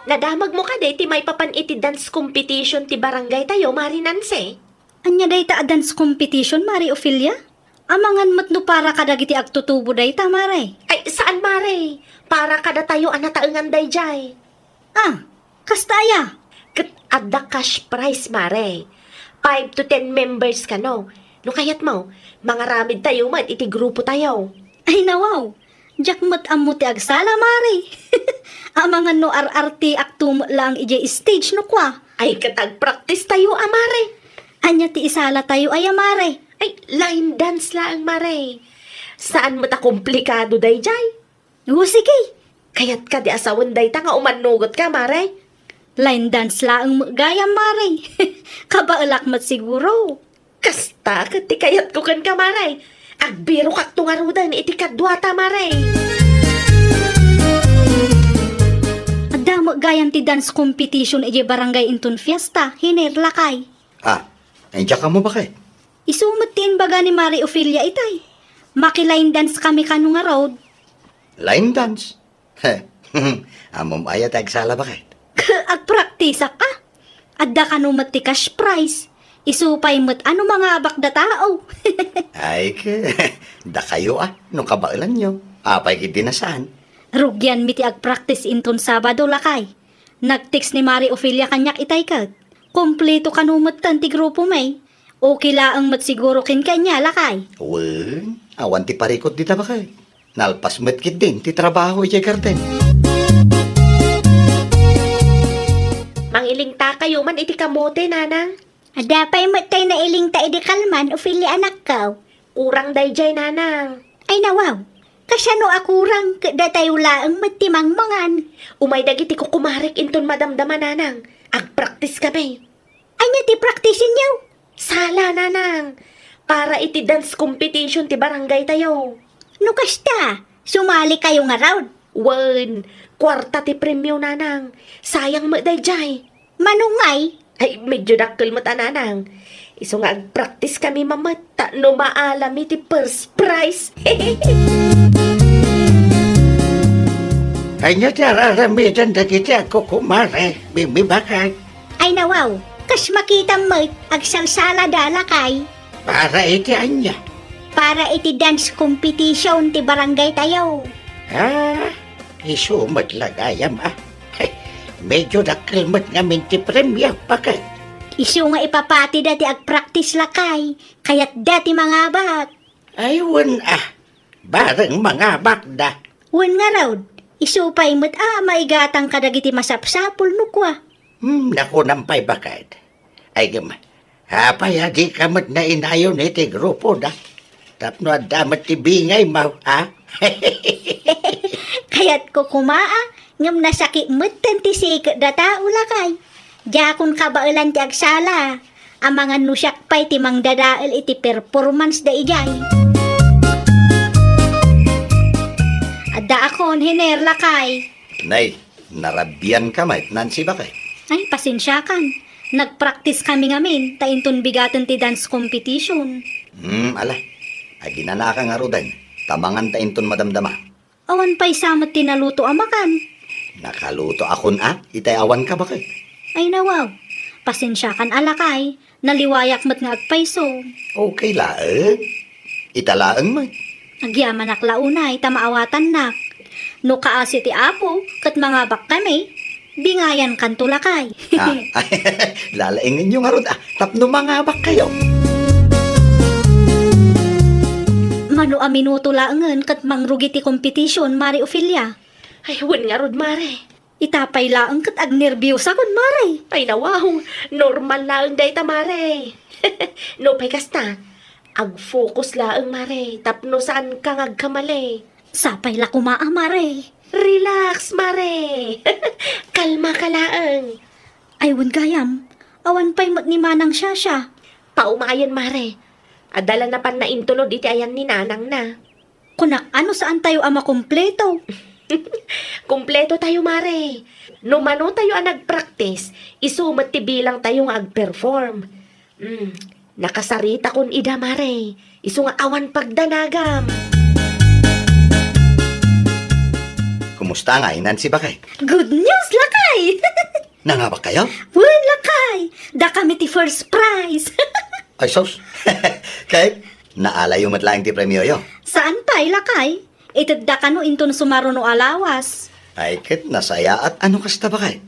Nadamagmo kadi ti maipapan iti dance competition ti barangay tayo, Mari Nancy? Ania dayta a dance competition, Mari Ofelia? Amangan met no para kadagiti agtutubo dayta, Mare. Ay, saan, Mare. Para kadatayo a nataengan daydiay. Ah, kasta aya? Ket adda cash prize, Mare. Five to ten members kano. No kayatmo, mangaramid tayo met iti grupo tayo. Ay, nawaw. Diak met ammo ti agsala, Mare. Amangan no ar-artiakto met laeng idiay stage no kua. Ay, ket agpractice tayo a, Mare. Ania ti isala tayo aya, Mare? Ay, line dance laeng, Mare. Saan met a komplikado daydiay? O, sige. Kayatka di a sawen dayta nga umannugotka, Mare? Line dance laeng met gayam, Mare. Kabaelak met siguro. Kasta ket ti kayatko kenka, Mare. Agbirokakto ngaruden iti kaduata, Mare. Adda met gayam ti dance competition idiay barangay inton fiesta, Hiner, lakay. Ah, ay, diak ammo, baket. Isu met ti imbaga ni Mare Ofelia itay. Maki-line dance kami kano ngarud. Line dance? He, ammom aya ti agsala, baket? Agpraktisak, a. Adda kano met ti cash prize. Isu pay met a no mangabak da tao. Ay, ke, dakayo, a, no kabaelanyo. Apay ketdi a saan? Rugianmi ti agpraktis inton Sabado, lakay. Nag-text ni Mari Ofelia kaniak itay ket. Kompleto kano metten ti grupomi. Okay laeng met siguro kenka ania, lakay. Wen, awan ti parikut dita, baket. Nalpas met ketdin ti trabaho idiay garden. Mangilingtakayo man iti kamote, nanang. Adda pay met tay nailingta idi kalman, Ofelia, anakko. Kurang daydiay, nanang. Ay, nawaw. Kasano a kurang ket datayo laeng met ti mangmangan? Umay dagiti kukumarek inton madamdama, nanang. Agpraktis kami. Ania ti praktisenyo? Sala, nanang. Para iti dance competition ti barangay tayo. No kasta, sumali kayo ngarud? Wen, kuarta ti premio, nanang. Sayang met daydiay. Mano ngay? Ay, medyo dakkel met a, nanang. Isu nga agpraktis kami mamet, ta no maalami ti first prize. Ania ti ar-aramiden dagiti agkukumare, Mimi, baket? Ay, nawaw, kas makitam met, agsalsala da, lakay. Para iti ania? Para iti dance competition ti barangay tayo. Ah, isu met la gayam, a. Medyo dakkel met ngamin ti premio, baket. Isu nga ipapatida ti agpraktis, lakay. Kayatda ti mangabak. Ay, wen, a. Bareng mangabakda. Wen ngarud, isu pay met a maigatang kadagiti masapsapul no kua. Hmm, nakunam pay, baket. Ay, ngem, apay a dika met nainayon iti grupoda? Tapno adda met ti bingaymo, a? Kayatko koma, a, ngem nasakit metten ti siket da tao, lakay. Diakon kabaelan ti agsala, amangan no siak pay ti mangdadael iti performance da idiay. Adda akon, hiner, lakay. Nay, narabianka met, Nancy, baket? Ay, pasensiakan. Nagpraktis kami ngamin, ta inton bigaten ti dance competition. Hmm, ala. Aginanaka ngaruden, ta manganta inton madamdama. Awan pay sa met ti naluto a makan. Nakaluto akon a, itay awanka, baket. Ay, nawaw. Pasensiakan a, lakay. Naliwayak met nga agpayso. Okay laeng. Ita laeng met. Agyamanak la unay ta maawatannak. No kaasi ti Apo, ket mangabak kami, bingayankanto, lakay. Ah, lalaingenyo ngarud, a, tapno mangabak kayo. Mano a minuto laengen ket mangrugi ti competition, Mare Ofelia? Ay, wen ngarud, Mare. Ita pay laeng ket agnerbiosakon, Mare. Ay, nawaw. Normal laeng dayta, Mare. Nupay kasta, ag-focus laeng, Mare, tapno saanka nga agkamali. Sapay la koma a, Mare. Relax, Mare. Kalmaka laeng. Ay, wen gayam. Awan pay met ni Manang Shasha. Paumayen, Mare. Adda la napanna intulod iti ayan ni nanangna. Kunak, a no saantayo a makumpleto? Kumpleto tayo, Mare. No mano tayo a nagpraktis, isu met ti bilang tayo nga agperform. Mm, nakasaritakon ida, Mare. Isu nga awan pagdanagam. Kumusta ngay, Nancy, baket? Good news, lakay! Nangabak kayo? Wen, lakay! Dakami ti first prize! Ay, sus! Ket, naalayo met laeng ti premioyo? Saan pay, lakay. Itedda kano inton sumaruno a lawas. Ay, ket nasayaat a no kasta, baket.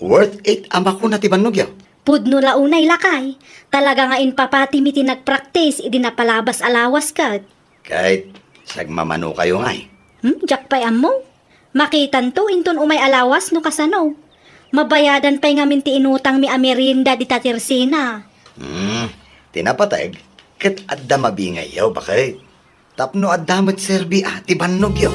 Worth it a makuna ti bannogyo. Pudno la unay, lakay. Talaga nga impapatimi ti nagpraktis idi napalabas a lawas ket. Ket, sagmamano kayo ngay. Hmm, diak pay ammo. Makitanto inton umay a lawas no kasano. Mabayadan pay ngamin ti inutangmi a merienda dita ti Rosina. Hmm, ti napateg, ket adda mabingayyo, baket. Tapno adda met serbi a ti bannogyo.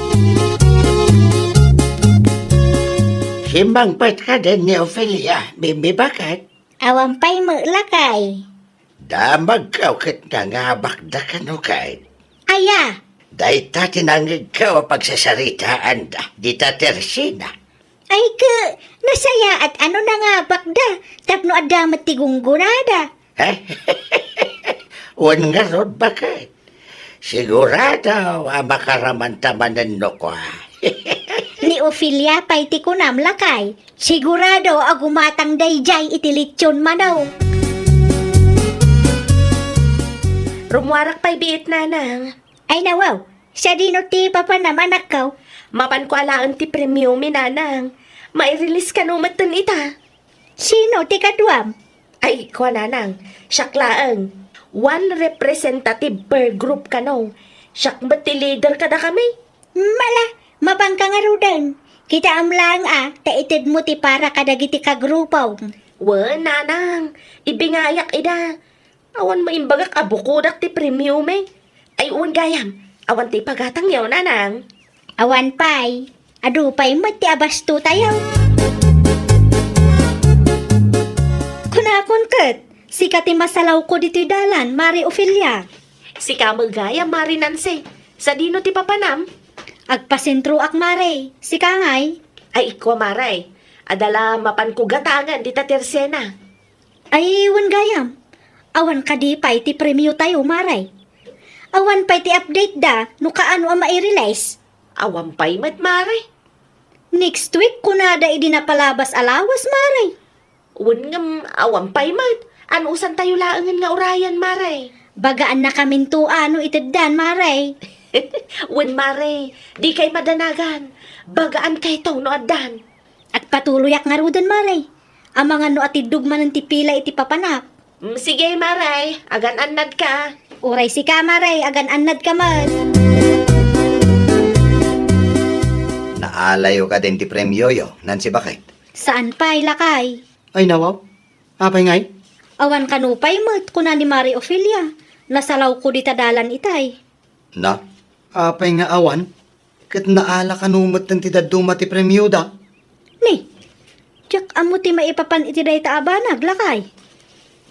Simmangpet kadin ni Ofelia, Mimi, baket? Awan pay met, lakay. Damagko ket nangabakda kano ket. Aya? Dayta ti nangngegko a pagsasaritaanda dita ti Rosina. Ay, ke, nasayaat a no nangabakda tapno adda met ti gunggonada. Wen ngarud, baket. Sigurado a makaramanta manen no kua. Ni Ofelia pay ti kunam, lakay. Sigurado a gumatang daydiay iti lechon manok. Rummuarak pay biit, nanang. Ay, nawaw. Sadino ti papanam, anakko? Mapanko alaen ti premiomi, nanang. Mairilis kano metten ita? Sino ti kaduam? Ay, kua, nanang. Siak laeng. One representative per group kano. Siak met ti leader kadakami. Mala, mapanka ngaruden. Kitaem laeng a, ta itedmo ti para kadagiti kagrupom. Wen, nanang. Ibingayak ida. Awan maimbagak a bukodak ti premiomi. Ay, wen gayam. Awan ti ipagatangyo, nanang. Awan pay. Adu pay met ti abastotayo. Kunakon ket, sika ti masalawko ditoy dalan, Mare Ofelia. Sika met gayam, Mare Nancy. Sadino ti papanam? Agpasentroak, Mare. Sika ngay? Ay, ikkua, Mare. Adda la mapanko gatangen dita ti ersena. Ay, wen gayam. Awan kadi pay ti premiotayo, Mare? Awan pay ti update da no kaano a mairelease? Awan pay met, Mare. Next week, kunada idi napalabas a lawas, Mare. Wen ngem, awan pay met. Anusantayo laengen nga urayan, Mare? Bagaannakaminto a no iteddan, Mare. Wen, Mare. Dikay madanagan. Bagaankayto no addan. Agpatuloyak ngaruden, Mare. Amangan no atiddog manen ti pila iti papanak. Mm, sige, Mare. Agan-annadka. Uray sika, Mare. Agan-annadka met. Naalayo kadin ti premioyo, Nancy, baket? Saan pay, lakay. Ay, nawaw. Apay ngay? Awan kano pay met, kuna ni Mare Ofelia. Nasalawko dita dalan itay. Na, apay nga awan? Ket naala kano metten ti dadduma ti premioda? Ni, diak ammo ti maipapan iti dayta a banag, lakay.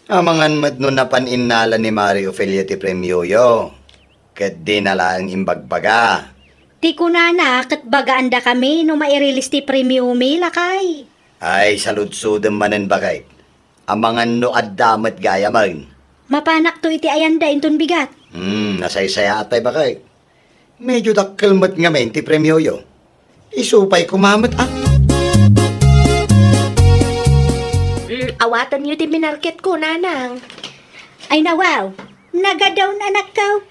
Amangan met no napan innala ni Mare Ofelia ti premioyo, ket dina laeng imbagbaga. Ti kunana, ket bagaandakami no mairilis ti premiomi, lakay. Ay, saludsodem manen, baket. Amangan no adda met gayamen. Mapanakto iti ayanda inton bigat. Hmm, nasaysayaat pay, baket. Medyo dakkel met ngamin ti premioyo. Isu pay koma met, a. Mm, awatenyo ti minarketko, nanang. Ay, nawaw. Nagadaw, anakko.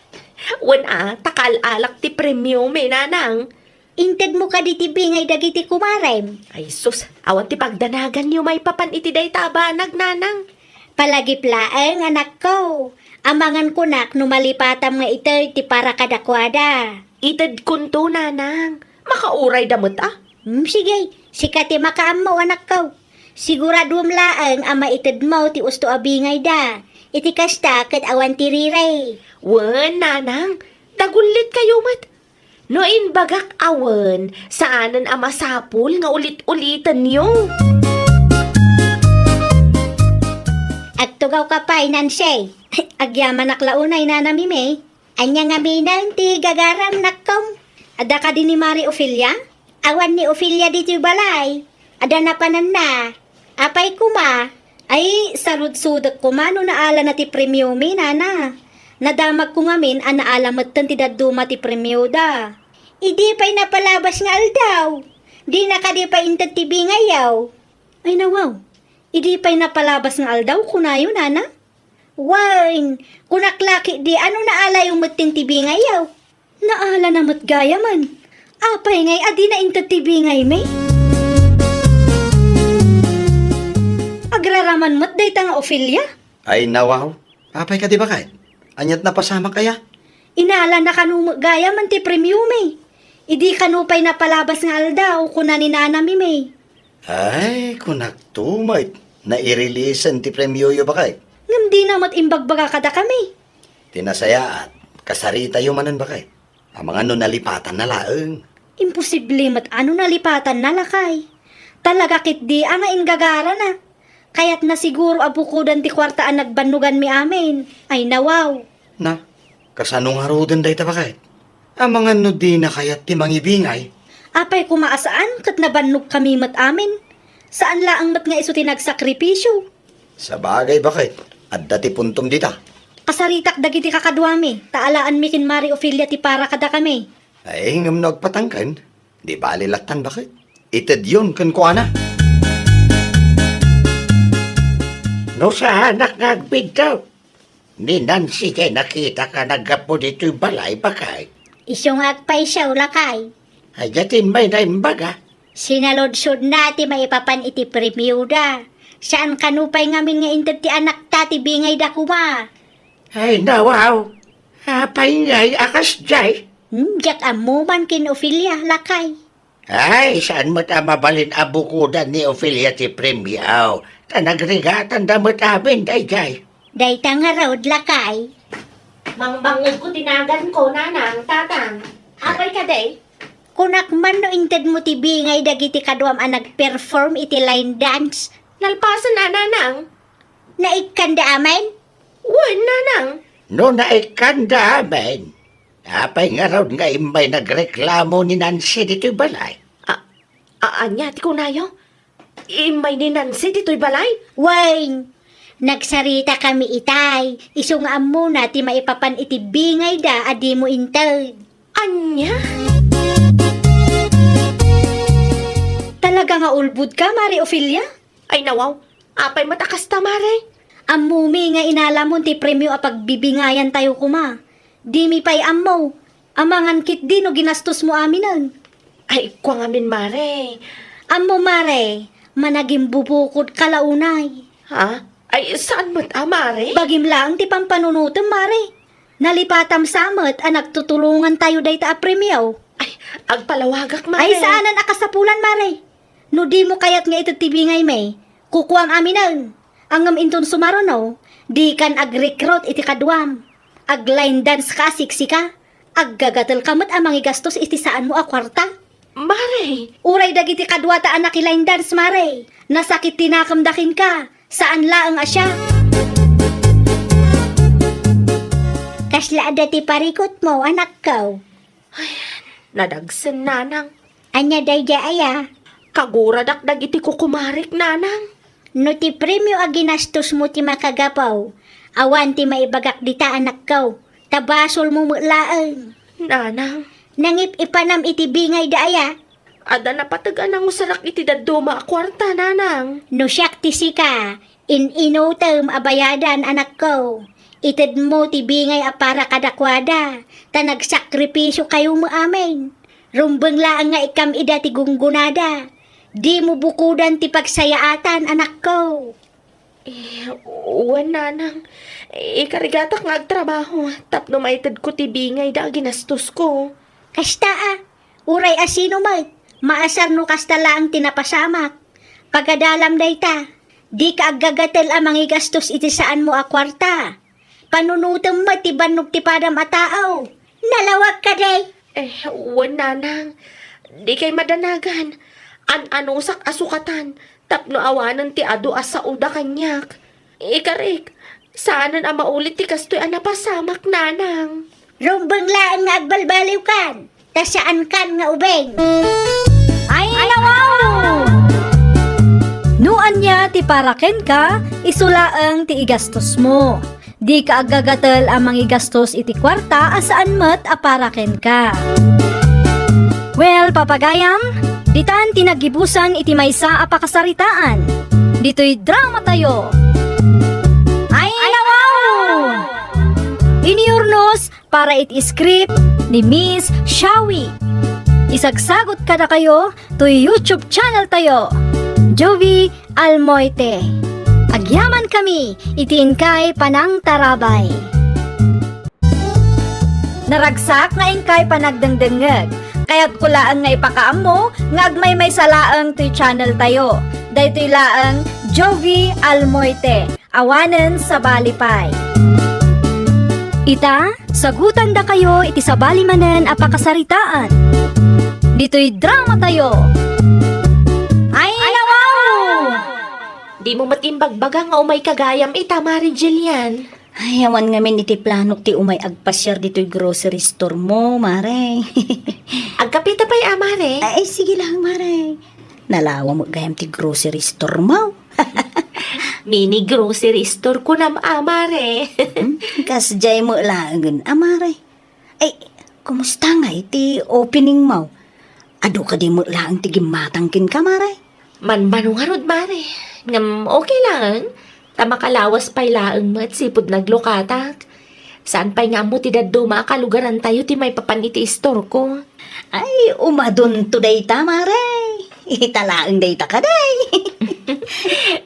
Wen a, ta kaal-alak ti premiomi, nanang. Intedmo kadi ti bingay dagiti kumarem? Ay sus, awan ti pagdanaganyo maipapan iti dayta a banag, nanang. Palagip laeng, anakko. Amangan kunak no malipatam nga ited ti para kadakuada. Itedkonto, nanang. Makaurayda met, a. Hmm, sige, sika ti makaammo, anakko. Siguraduem laeng a maitedmo ti usto a bingayda. Iti kasta, ket awan ti riray. Wen, nanang, dagullit kayo met. No imbagak a wen, saanen a masapul nga ulit-ulitenyo. Agtugawka pay, Nancy. Agyamanak la unay, Nana Mimi. Ania ngamin ti gagaram, nakkom? Adda kadi ni Mari Ofelia? Awan ni Ofelia ditoy balay. Adda napananna. Apay koma? Ay, saludsodek koma no naalana ti premiomi, nana. Nadamagko ngamin a naala metten ti dadduma ti premioda. Idi pay napalabas nga aldaw, dina kadi pay inted ti bingayyo. Ay, nawaw. Idi pay napalabas nga aldaw, kunayo, nana? Wen, kunak la ketdi a no naalayo metten ti bingayyo. Naalana met gayamen. Apay ngay a dina inted ti bingaymi? Agraraman met dayta nga Ofelia. Ay, nawaw. Apay kadi, baket? Aniat napasamak aya? Inalana kano met gayamen ti premiomi. Idi kano pay napalabas nga aldaw, kuna ni Nana Mimi. Ay, kunakto met, nairelisen ti premioyo, baket. Ngem dina met imbagbaga kadakami. Ti nasayaat, kasaritayo manen, baket. Amangan no nalipatanna laeng. Imposible met a no nalipatanna, lakay. Talaga ketdi a nga inggagarana. Kayatna siguro a bukodan ti kuarta a nagbannoganmi amin. Ay, nawaw. Na, kasano ngaruden dayta, baket? Amangan no dina kayat ti mangibingay? Apay koma a saan ket nabannogkami met amin. Saan laeng met nga isu ti nagsakripisio. Sabagay, baket, adda ti puntom dita. Kasaritak dagiti kakaduami, ta alaanmi ken Mari Ofelia ti para kadakami. Ay, ngem no agpatangken, di bali lattan, baket. Itedyon kenkuana. No saanak nga agbidto, ni Nancy diay nakitak a naggapu ditoy balay, baket. Isu nga agpayso, lakay. Ania ti immay naimbaga? Sinaludsodna ti maipapan iti premioda. Saan kano pay ngamin nga inted ti anakta ti bingayda koma. Ay, nawaw. Apay ngay a kasdiay? Hmm, diak ammo man ken Ofelia, lakay. Ay, saan met a mabalin a bukodan ni Ofelia ti premio. Ta nagrigatanda met amin daydiay. Dayta ngarud, lakay. Mangbangngegko ti naganko, nanang, tatang. Apay kadi? Kunak man no intedmo ti bingay dagiti kaduam a nag-perform iti line dance. Nalpasen a, nanang. Naikkanda amin? Wen, nanang. No naikkanda amin, apay ngarud nga immay nagreklamo ni Nancy ditoy balay? A-, a-, ania ti kunayo? Immay ni Nancy ditoy balay? Wen, nagsaritakami itay, isu nga ammona ti maipapan iti bingayda a dimo inted. Ania? Talaga nga ulbodka, Mari Ofelia? Ay, nawaw. Apay met a kasta, Mare? Ammomi nga inalamon ti premio a pagbibingayantayo koma. Dimi pay ammo. Amangan ketdi no ginastosmo aminen. Ay, kua ngamin, Mare. Ammo, Mare, managimbubukodka la unay. Ha? Ay, saan met a, Mare? Bagim laeng ti pampanunotem, Mare. Nalipatam sa met a nagtutulongantayo dayta a premio. Ay, agpalawagak, Mare. Ay, saanen a kasapulan, Mare. No dimo kayat nga ited ti bingaymi, kukuam aminen. Ngem inton sumaruno, dikan ag-recruit iti kaduam. Ag-line dance ka a siksika. Aggagatelka met a mangigastos iti saanmo a kuarta. Mare! Uray dagiti kaduata a naki-line dance, Mare. Nasakit ti nakemda kenka. Saan laeng a siak. Kasla adda ti parikutmo, anakko. Ay, nadagsen, nanang. Ania daydiay aya? Kaguradak dagiti kukumarek, nanang. No ti premio a ginastosmo ti makagapu, awan ti maibagak dita, anakko. Ta basolmo met laeng. Nanang. Nangip-ipanam iti bingayda aya? Adda napateg a nangusarak iti dadduma a kuarta, nanang. No siak ti sika, in-inutem a bayadan, anakko. Itedmo ti bingay a para kadakuada, ta nagsakripisiokayo met amin. Rumbeng laeng nga ikkam ida ti gunggonada. Dimo bukodan ti pagsayaatan, anakko. Eh, wen, nanang. Ikarigatak nga agtrabaho tapno maitedko ti bingayda a ginastosko. Kasta a, uray a sino met, maasar no kasta laeng ti napasamak. Pagadalam dayta, dika aggagatel a mangigastos iti saanmo a kuarta. Panunotem met ti bannog ti padam a tao. Nalawag kadi? Eh, wen, nanang. Dikay madanagan. An-anusak a sukatan tapno awanen ti adu a saoda kaniak. Ikarik, saanen a maulit ti kastoy a napasamak, nanang. Rumbeng laeng nga agbalbaliwkan, ta saankan nga ubing. Ay, nawaw! No ania ti para kenka, isu laeng ti igastosmo. Dika aggagatel a mangigastos iti kuarta a saan met a para kenka. Well, papagayam, ditan ti naggibusan iti maysa a pakasaritaan. Ditoy dramatayo. Ay, nawaw! Iniurnos para iti script ni Miss Shawi. Isagsagut kadakayo toy YouTube channel tayo, Jovi Almoite. Agyaman kami iti inkay panangtarabay. Naragsak nga inkay panagdengdengngeg. Kayatko laeng nga ipakaammo nga agmaymaysa laeng toy channel tayo. Daytoy laeng Jovi Almoite. Awanen sabali pay. Ita, sagutandakayo iti sabali manen a pakasaritaan. Ditoy dramatayo. Ay, nawaw! Dimo met imbagbaga nga umayka gayam ita, Mare Jillian. Ay, awan ngamin iti planok ti umay agpasiar ditoy grocery store mo, Mare. Agkapita pay a, Mare? Ay, sige lang, Mare. Nalawa met gayam ti grocery store mo. Mini grocery store kunam a, Mare. Hmm, kasdiay met laengen a, Mare. Ay, kumusta ngay ti opening mo? Adu kadi met laeng ti gimmatang kenka, Mare? Manmano ngarud, Mare. Ngem okay laeng. Ta makalawas pay laeng met sipud naglukatak. Saan pay nga ammo ti dadduma a kalugarantayo ti maipapan iti istorko. Ay, umadunto dayta, Mare. Ita laeng dayta kadi.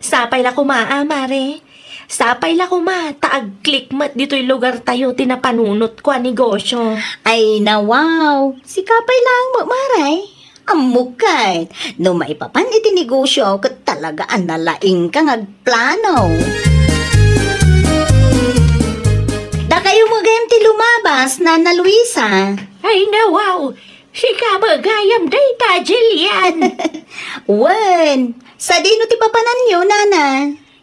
Sapay la koma a, Mare. Sapay la koma, ta agklik met ditoy lugartayo ti napanunotko a negosyo. Ay, nawaw. Sika pay laeng met, Mare. Ammok ket, no maipapan iti negosyo, ket talaga a nalaingka nga agplano. Dakayo met gayam ti lumabas, Nana Luisa. Ay, nawaw. Sika met gayam dayta, Jillian. Wen, sadino ti papananyo, Nana?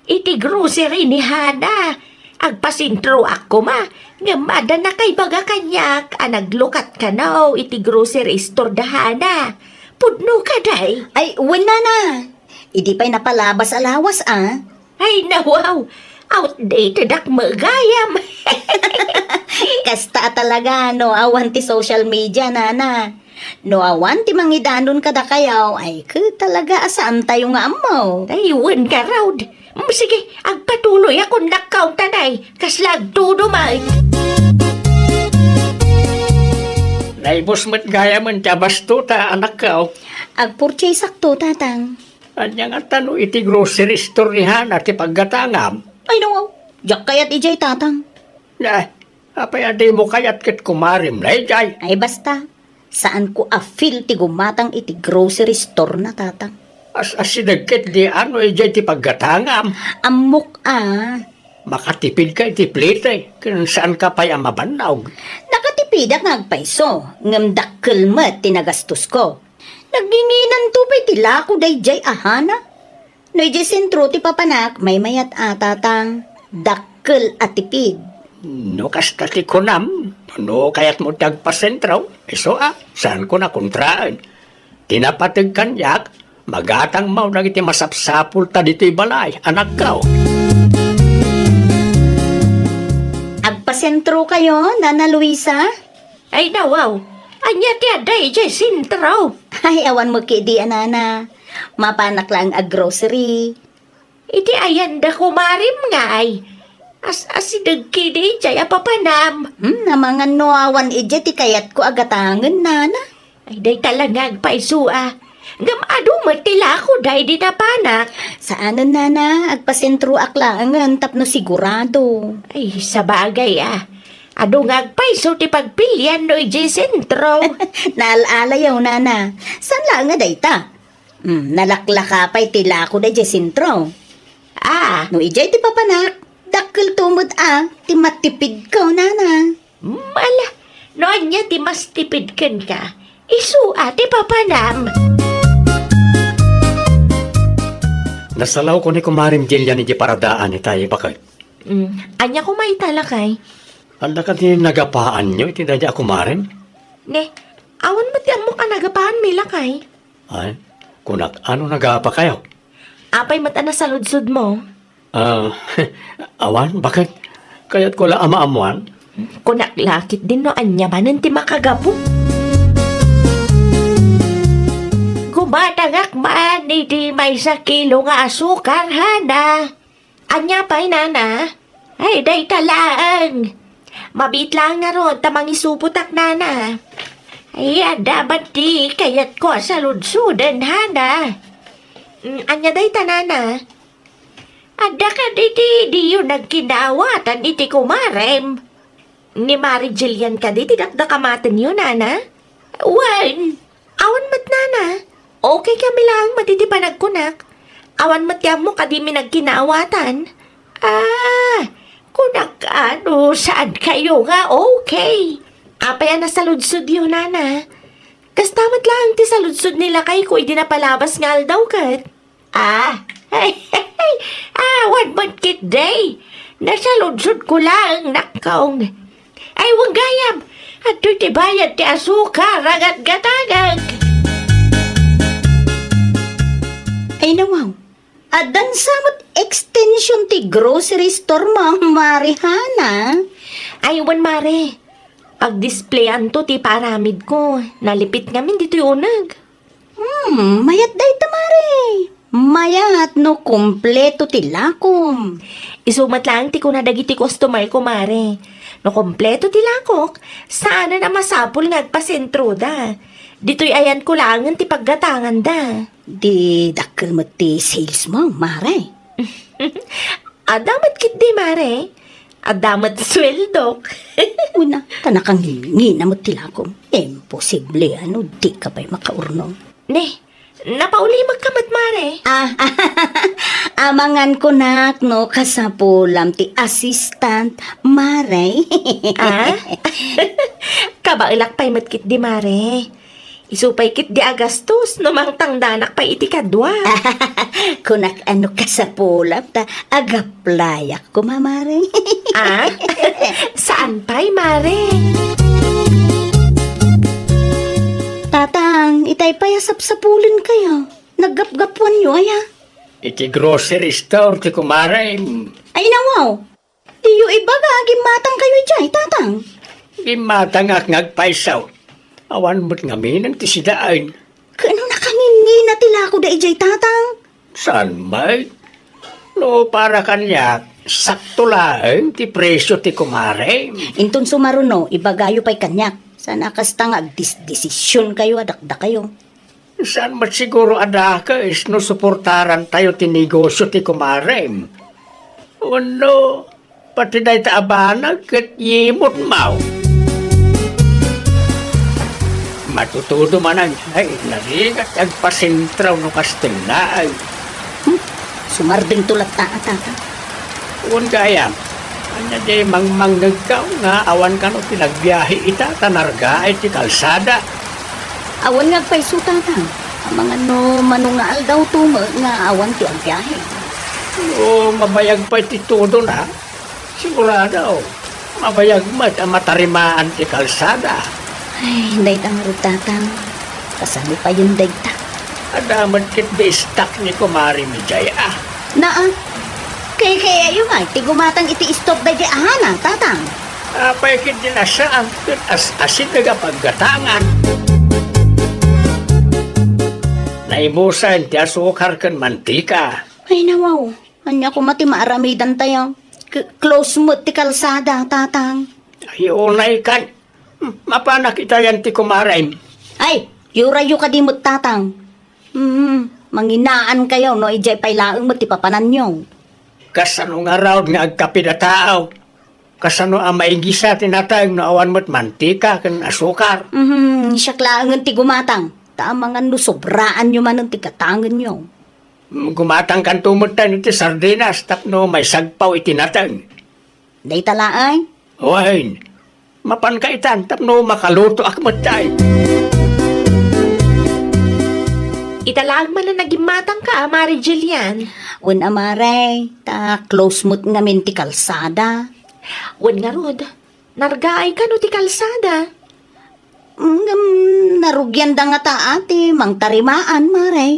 Iti grocery ni Hana. Agpasentroak koma, ngem adda nakaibaga kaniak a naglukat kano iti grocery store da Hana. Pudno kadi? Ay, wen, Nana. Idi pay napalabas a lawas, a. Ay, nawaw. Outdated ak met gayam. Kasta talaga no awan ti social media, Nana. No awan ti mangidanon kadakayo, ay, ket talaga a saantayo nga ammo. Ay, wen ngarud. Mm, sige, agpatuloyak, nakkaw, tanay. Kasla agtudo met. Naibus met gayamen ti abasto ta, anakkaw. Agpurchaseakto, Tatang. Ania ngata no iti grocery store ni Hana ti paggatangam? Ay, nawaw. Diak kayat idiay, Tatang. Na, apay a dimo kayat ket kumarem na idiay? Ay, basta. Saanko a feel ti gumatang iti grocery store na, Tatang. As-asideg ket di ano idiay ti paggatangam. Ammok a. Makatipidka iti plite, ken saanka pay a mabannog. Nakatipidak nga agpayso, ngem dakkel met ti nagastosko. Nagnginginanto pay ti lako daydiay a Hana. No idiay sentro ti papanak, maymayat a, Tatang. Dakkel a tipid. No kasta ti kunam, no kayatmo ti agpasentro, isu a, saanko a kontraen. Ti napateg kaniak, magatangmo dagiti masapsapulta ditoy balay, anakko. Agpasentrokayo, Nana Luisa? Ay, nawaw. Ania ti adda idiay sentro? Ay, awan met kadi a, Nana. Mapanak laeng a grocery. Iti ayan da kumarem ngay. As-asideg kadi idiay a papanam. Hmm, amangan no awan idiay ti kayatko a gatangen, Nana. Ay, dayta la nga agpayso a. Ngem adu met ti lako daydi napanak. Saanen, Nana, agpasentroak laengen tapno sigurado. Ay, sabagay a. Adu nga agpayso ti pagpilian no idiay sentro. Naal-alayo, Nana. Saan laeng a dayta? Hmm, nalaklaka pay ti lako daydiay sentro. Ah. No idiay ti papanak, dakkelto met a ti matipidko, Nana. Mala, no ania ti mas tipid kenka, isu a ti papanam. Nasalawko ni kumarem Jillian iti paradaan itay, baket. Mm, ania koma ita, lakay? Adda kadi nagapaanyo iti daydi a kumarem? Ne, awan met ti ammok a nagapaanmi, lakay. Ay, kunak, ano nagapakayo? Apay met a nasaludsodmo? Ah, awan, baket? Kayatko la a maammuan. Kunak la ketdin no ania manen ti makagapu. Gumatangak man iti maysa kilo nga asukar, Hana. Ania pay, Nana? Ay, dayta laeng. Mabiit laeng ngarud ta mangisupotak, Nana. Ay, adda met ti kayatko a saludsoden, Hana. Mm, ania dayta, Nana? Adda kadi ti diyo nagkinaawatan iti kumarem? Ni Mari Jillian kadi ti dakdakamatenyo, Nana? Wen, awan met, Nana. Okay kami laeng met iti panagkunak. Awan met ti ammok a dimi nagkinaawatan. Ah, kunak, ano, saan kayo nga okay? Apay a nasaludsodyo, Nana? Kasta met laeng ti saludsod ni lakayko idi napalabas nga aldaw ket. Ah, awan met ketdi. Nasaludsodko laeng, nakkong. Ay, wen gayam, adtoy ti bayad ti asukar a gatgatangek. Ay, nawaw. Addan sa met extension ti grocery store mo, Mare Hana. Ay, wen, Mare. Pagdisplayto ti paaramidko. Nalipit ngamin ditoy uneg. Hmm, mayat dayta, Mare. Mayat no kompleto ti lakom. Isu met laeng ti kuna dagiti customer ko, Mare. No kompleto ti lakok, saanen a masapul nga agpasentroda. Ditoy ayanko laengen ti paggatanganda. Di dakkel met ti sales mo, Mare. Adda met ketdi, Mare. Adda met sueldok. Una, ta nakangingina met ti lakom. Imposible, ano, dika pay makaurnong. Ne, napaulimekka met, Mare. Ah, amangan kunak, no, kasapulam ti assistant, Mare. Ah? Kabaelak pay met ketdi, Mare. Isu pay ketdi a gastos no mangtangdanak pay iti kadua. Kunak, ano, kasapulam ta agaplayak koma, Mare. Ah? Saan pay, Mare? Tatang, itay pay a sapsapulenkayo. Naggapgapuanyo aya? Iti grocery store ti kumarem. Ay, nawaw. Diyo ibaga a gimmatangkayo idiay, Tatang? Gimmatangak nga agpayso. Awan met ngamin ti sidaen. Ket no nakangingina ti lakoda idiay, Tatang? Saan met? No para kaniak, sakto laeng ti presio ti kumarem. Inton sumaruno, ibagayo pay kaniak. Saan a kasta nga agdesdesisionkayo a dakdakayo. Saan met siguro a dakes no suportarantayo ti negosio ti kumarem. Wenno, pati dayta a banag ket yimutmaw. Matutudo manen, ay, narigat ti agpasentraw no kasten laeng. Hmm? Sumardengto latta a, Tatang. Wen gayam, ania di mangmangngegkaw nga awan kano ti nagbiahe ita ta nargaay ti kalsada? Awan nga agpayso, Tatang. Amangan no mano nga aldawto met nga awan ti agbiahe. No mabayag pay ti tudona, sigurado, mabayag met a matarimaan ti kalsada. Ay, dayta ngarud, Tatang. Kasano payen dayta? Adda met ketdi stock ni kumarem idiay, a. Naa. Kaykayayo ngay ti gumatang iti stock daydiay a hana, Tatang. Apay ketdi a saan ket as-asideg a paggatangan. Naibusen ti asukar ken mantika. Ay, nawaw. Ania koma ti maaramidantayo? K-, close met ti kalsada, Tatang. Ay, unay kan. Mapanak itayan ti kumarem. Ay, yurayyo kadi met, Tatang. Hmm, manginaankayo no idiay pay laeng met ti papananyo. Kasano ngarud nga agkape datayo? Kasano a maigisa ti nateng no awan met mantika ken asukar? Hmm, siak laengen ti gumatang. Ta amangan no sobraanyo manen ti gatangenyo. Gumatangkanto metten iti sardinas tapno maisagpaw iti nateng. Dayta laeng? Wen, mapanka itan tapno makalutoak met tay. Ita laeng manen a gimmatangka, Mare Jillian. Wen a, Mare, ta close met ngamin ti kalsada. Wen ngarud, nargaay kano ti kalsada? Ngem narugianda ngata ti mangtarimaan, Mare.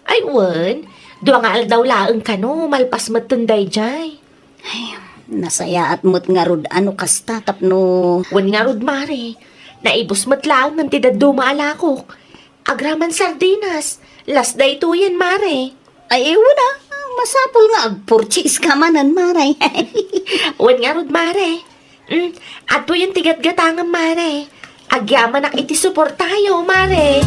Ay, wen, dua nga aldaw laeng kano, malpas metten daydiay. Ay, nasayaat met ngarud a no kasta tapno. Wen ngarud, Mare, naibus met laengen ti dadduma a lakok. Agraman sardinas, las daytoyen, Mare. Ay, wen a, masapul nga agpurchase ka manen, Mare. Wen ngarud, Mare. Mm, adtoyen ti gatgatangem, Mare. Agyamanak iti suportayo, Mare.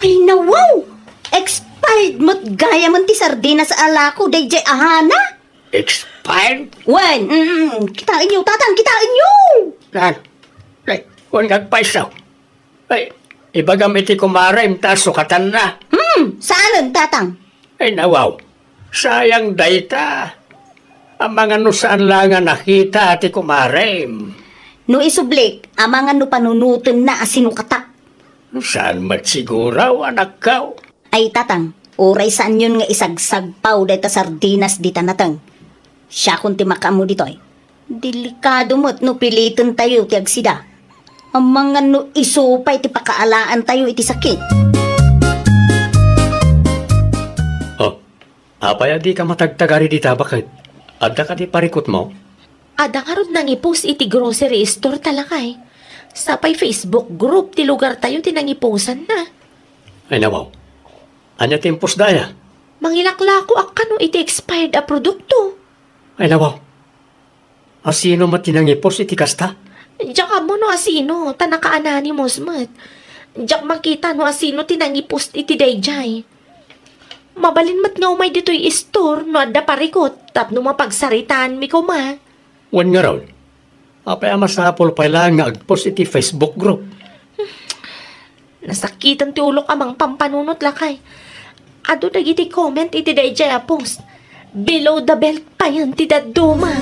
Ay, nawaw! Expired met gayamen ti sardinas a lako daydiay a hana? Expired? Wen, mm, kitaenyo, Tatang, kitaenyo! Nan? Ay, wen nga agpayso. Ay, ibagam iti kumarem ta sukatanna. Hmm, saanen, Tatang? Ay, nawaw. Sayang dayta. Amangan no saan la nga nakita ti kumarem. No isublik, amangan no panunotenna a sinukatak. Saan met siguro, anakko? Ay, Tatang, uray saanyon nga isagsagpaw dayta sardinas dita nateng. Siakon ti makaammo ditoy. Delikado met no pilitentayo ti agsida. Amangan no isu pay ti pakaalaantayo iti sakit. Apay a dika matagtagari dita, baket? Adda kadi parikutmo? Adda ngarud nangipost iti grocery store ta, lakay. Sa pay Facebook group ti lugartayo ti nangiposanna. Ay, nawaw. Ania ti impostda aya? Mangilaklakoak kano iti expired a produkto. Ay, nawaw. Asino met ti nangipost iti kasta? Diak ammo no asino, ta naka-anonymous met. Diak makita no asino ti nangipost iti daydiay. Mabalin met nga umay ditoy store no adda parikut tapno mapagsaritaanmi koma. Wen ngarud, apay a masapul pay laeng nga agpost iti Facebook group? Nasakiten ti ulok a mangpampanunot, lakay. Adu dagiti comment iti daydiay a post. Below the belt payen ti dadduma.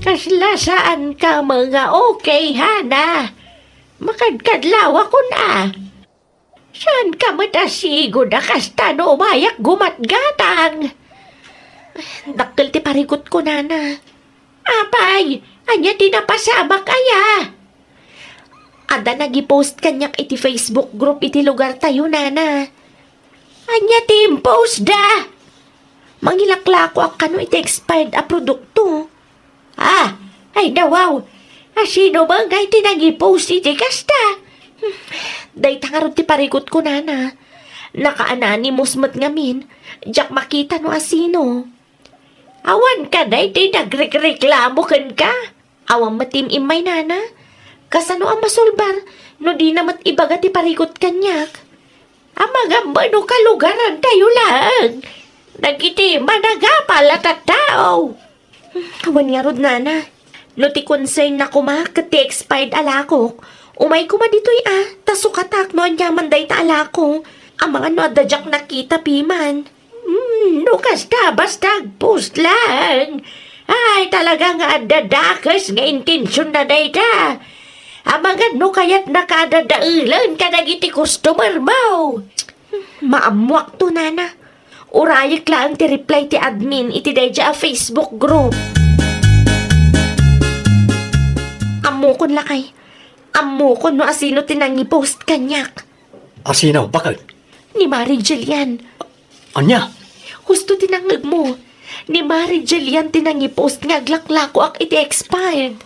Kasla saan ka nga okay, Hana? Makadkadlawakon a. Saanka met a sigud a kasta no umayak gumatgatang? Dakkel ti parikutko, nana. Apay, ania ti napasamak aya? Adda nagipost kaniak iti Facebook group iti lugartayo, nana. Ania ti impostda? Mangilaklakoak kano iti expired a produkto. Ah, ay nawaw. Asino man ngay ti nangipost iti kasta? Dayta ngarud ti parikutko, nana. Naka-anonymous met ngamin. Diak makita no asino. Awan kadi ti nagrekreklamo kenka? Awan met ti im-immay, nana. Kasano a masulbar no dina met ibaga ti parikut kaniak? Amangan no kalugarantayo laeng dagiti managapal a tattao. Awan ngarud, nana. No ti concern na koma ket ti expired a lakok, umay koma ditoy a, ta sukatak no aniaman dayta a lako. Amangan no adda diak nakita piman. Hmm, no kasta, basta agpost laeng. Ay, talaga nga adda dakes nga intensionna dayta. Amangan no kayatnaka a dadaelen kadagiti customer mo. Maammoakto, nana. Urayek laeng ti reply ti admin iti daydiay a Facebook group. Ammokon, lakay. Ammokon no asino ti nangipost kaniak. Asino? Baket? Ni Mari Jillian. Ania? Husto ti nangngegmo. Ni Mari Jillian ti nangipost nga aglaklakoak iti expired.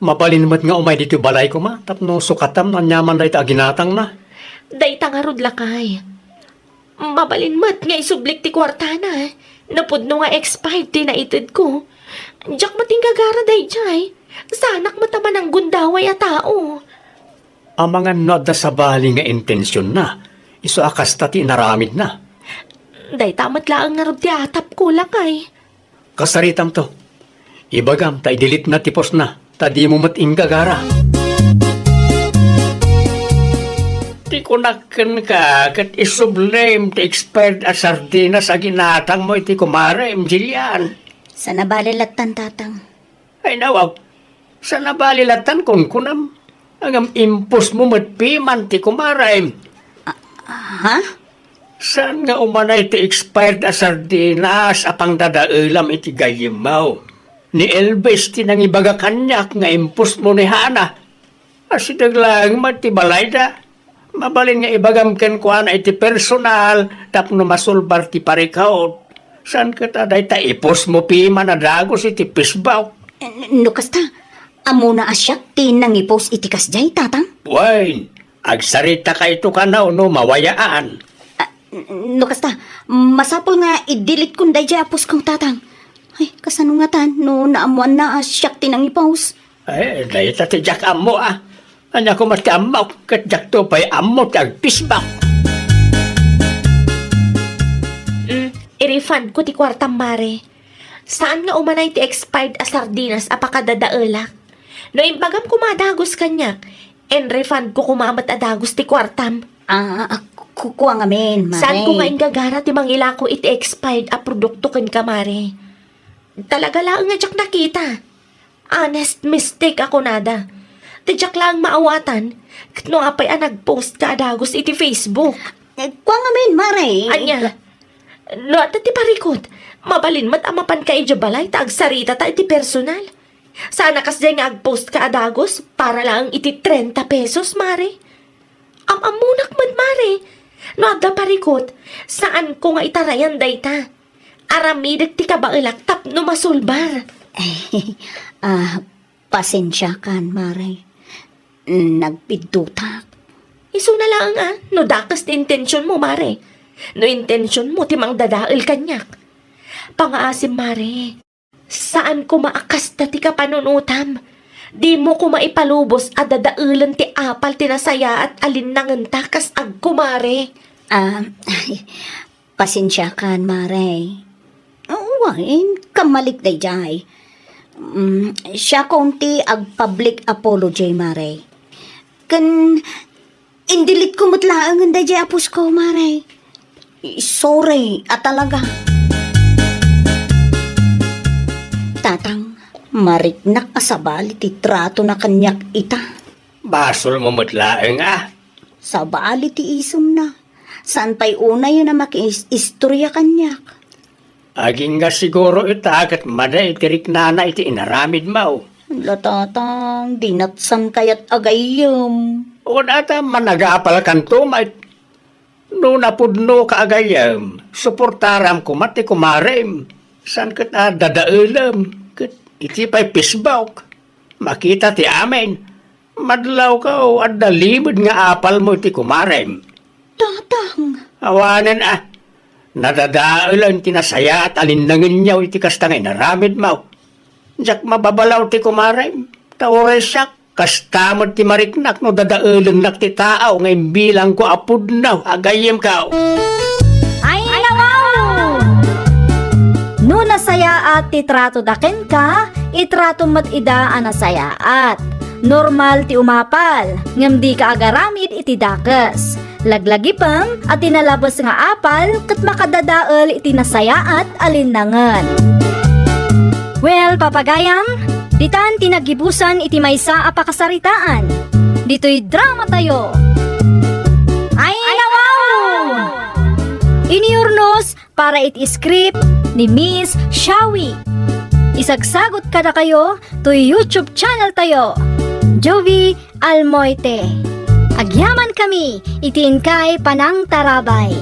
Mabalin met nga umay ditoy balay koma tapno sukatam no aniaman dayta a ginatangna. Dayta ngarud, lakay. Mabalin met nga isublik ti kuartana. Napudno nga expired ti naitedko. Diak met inggagara daydiay. Saanak met a mananggundaway a tao. Amangan no adda sabali nga intensionna, isu a kasta ti inaramidna. Dayta met laeng ngarud ti atapko, lakay. Kasaritamto. Ibagam ta i-delete na ti postna, ta dimo met inggagara. Ti kunak kenka, ket isublim ti expired a sardinas a ginatangmo iti kumarem, Jillian. Saan a bale lattan, Tatang. Ay, nawaw. Saan a bale lattan kunkunam. Ngem impostmo met piman ti kumarem. Ah, ha? Saan nga umanay ti expired a sardinas a pangdadaelam iti gayyemmo? Ni Elvis ti nangibaga kaniak nga impostmo ni Hana. Asideg laeng met ti balayda. Mabalin nga ibagam kenkuana iti personal tapno masulbar ti parikut. Saan ket a dayta ipostmo piman a dagus iti Facebook? N-, no kasta, ammona a siak ti nangipost iti kasdiay, Tatang? Wen, agsaritaka ito kano no mawayaan. Ah, n-, no kasta, masapul nga i-delete kon daydiay a postko, Tatang. Ay, kasano ngatan no naammoanna a siak ti nangipost? Eh, dayta ti diak ammo, a. Ania koma ti ammok, ket diakto pay ammo ti agpisbak. Mm, i-refund ko ti kuartam, Mare. Saan nga umanay ti expired a sardinas a pakadadaelak? No imbagam koma a dagus kaniak, en-refund ko koma met a dagus ti kuartam. Ah, ah, ku-, kua ngamin, Mare. Saan ko nga inggagara ti mangilako iti expired a produkto kenka, Mare? Talaga laeng nga diak nakita. Honest mistake a kunada. Ti diak laeng maawatan, ket no apay a nag-post ka a dagus iti Facebook. Eh, kua ngamin, Mare. Ania? No adda ti parikut, mabalin met a mapanka idiay balay ta agsaritata iti personal. Saan a kasdiay nga ag-post ka a dagus para laeng iti trenta pesos, Mare. Am-ammonak met, Mare. No adda parikut, saanko nga itarayan dayta. Aramidek ti kabaelak tapno masulbar. Ah, pasensiakan, Mare. Nagpiddutak. Isuna laeng a, no dakes ti intensionmo, Mare. No intensionmo ti mangdadael kaniak. Pangaasim, Mare. Saan koma a kasta ti kapanunotam. Dimo koma ipalubos a dadaelen ti apal ti nasayaat a linnangenta kas agko, Mare. Ah, pasensiakan, Mare. Wen, kammalik daydiay. Mm, siakon ti ag-public apology, Mare. Ken in-delete ko met laengen daydiay a post ko, Mare. Sorry a talaga. Tatang, mariknak a sabali ti tratona kaniak ita. Basolmo met laeng a. Sabali ti isemna. Saan pay unayen a makiis-, istorya kaniak. Agingga siguro ita ket madi ti riknana iti inaramidmo. La, Tatang, di natsan kayat a gayyem. Wen, ata managapalkanto met. No napudnoka a gayyem, suportaram koma ti kumarem. Saan ket a dadaelem. Ket iti pay Facebook, makita ti amin. Madlawka o adda limed nga apalmo iti kumarem. Tatang. Awanen a, nadadaelen ti nasayaat a linnangenyo iti kasta nga inaramidmo. Diak mababalaw ti kumarem, ta uray siak, kasta met ti mariknak no dadaelennak ti tao nga imbilangko a pudno a gayyemko. Ay, nawaw! No nasayaat ti tratoda kenka, itratom met ida a nasayaat. Normal ti umapal, ngem dika agaramid iti dakes. Laglagipem a ti nalabes nga apal ket makadadael iti nasayaat a linnangen. Well, papagayam, ditan ti naggibusan iti maysa a pakasaritaan. Ditoy dramatayo. Ay, nawaw! Iniurnos para iti script ni Miss Shawi. Isagsagot kadakayo toy YouTube channel tayo, Jovie Almoite. Agyamankami iti inkay panangtarabay.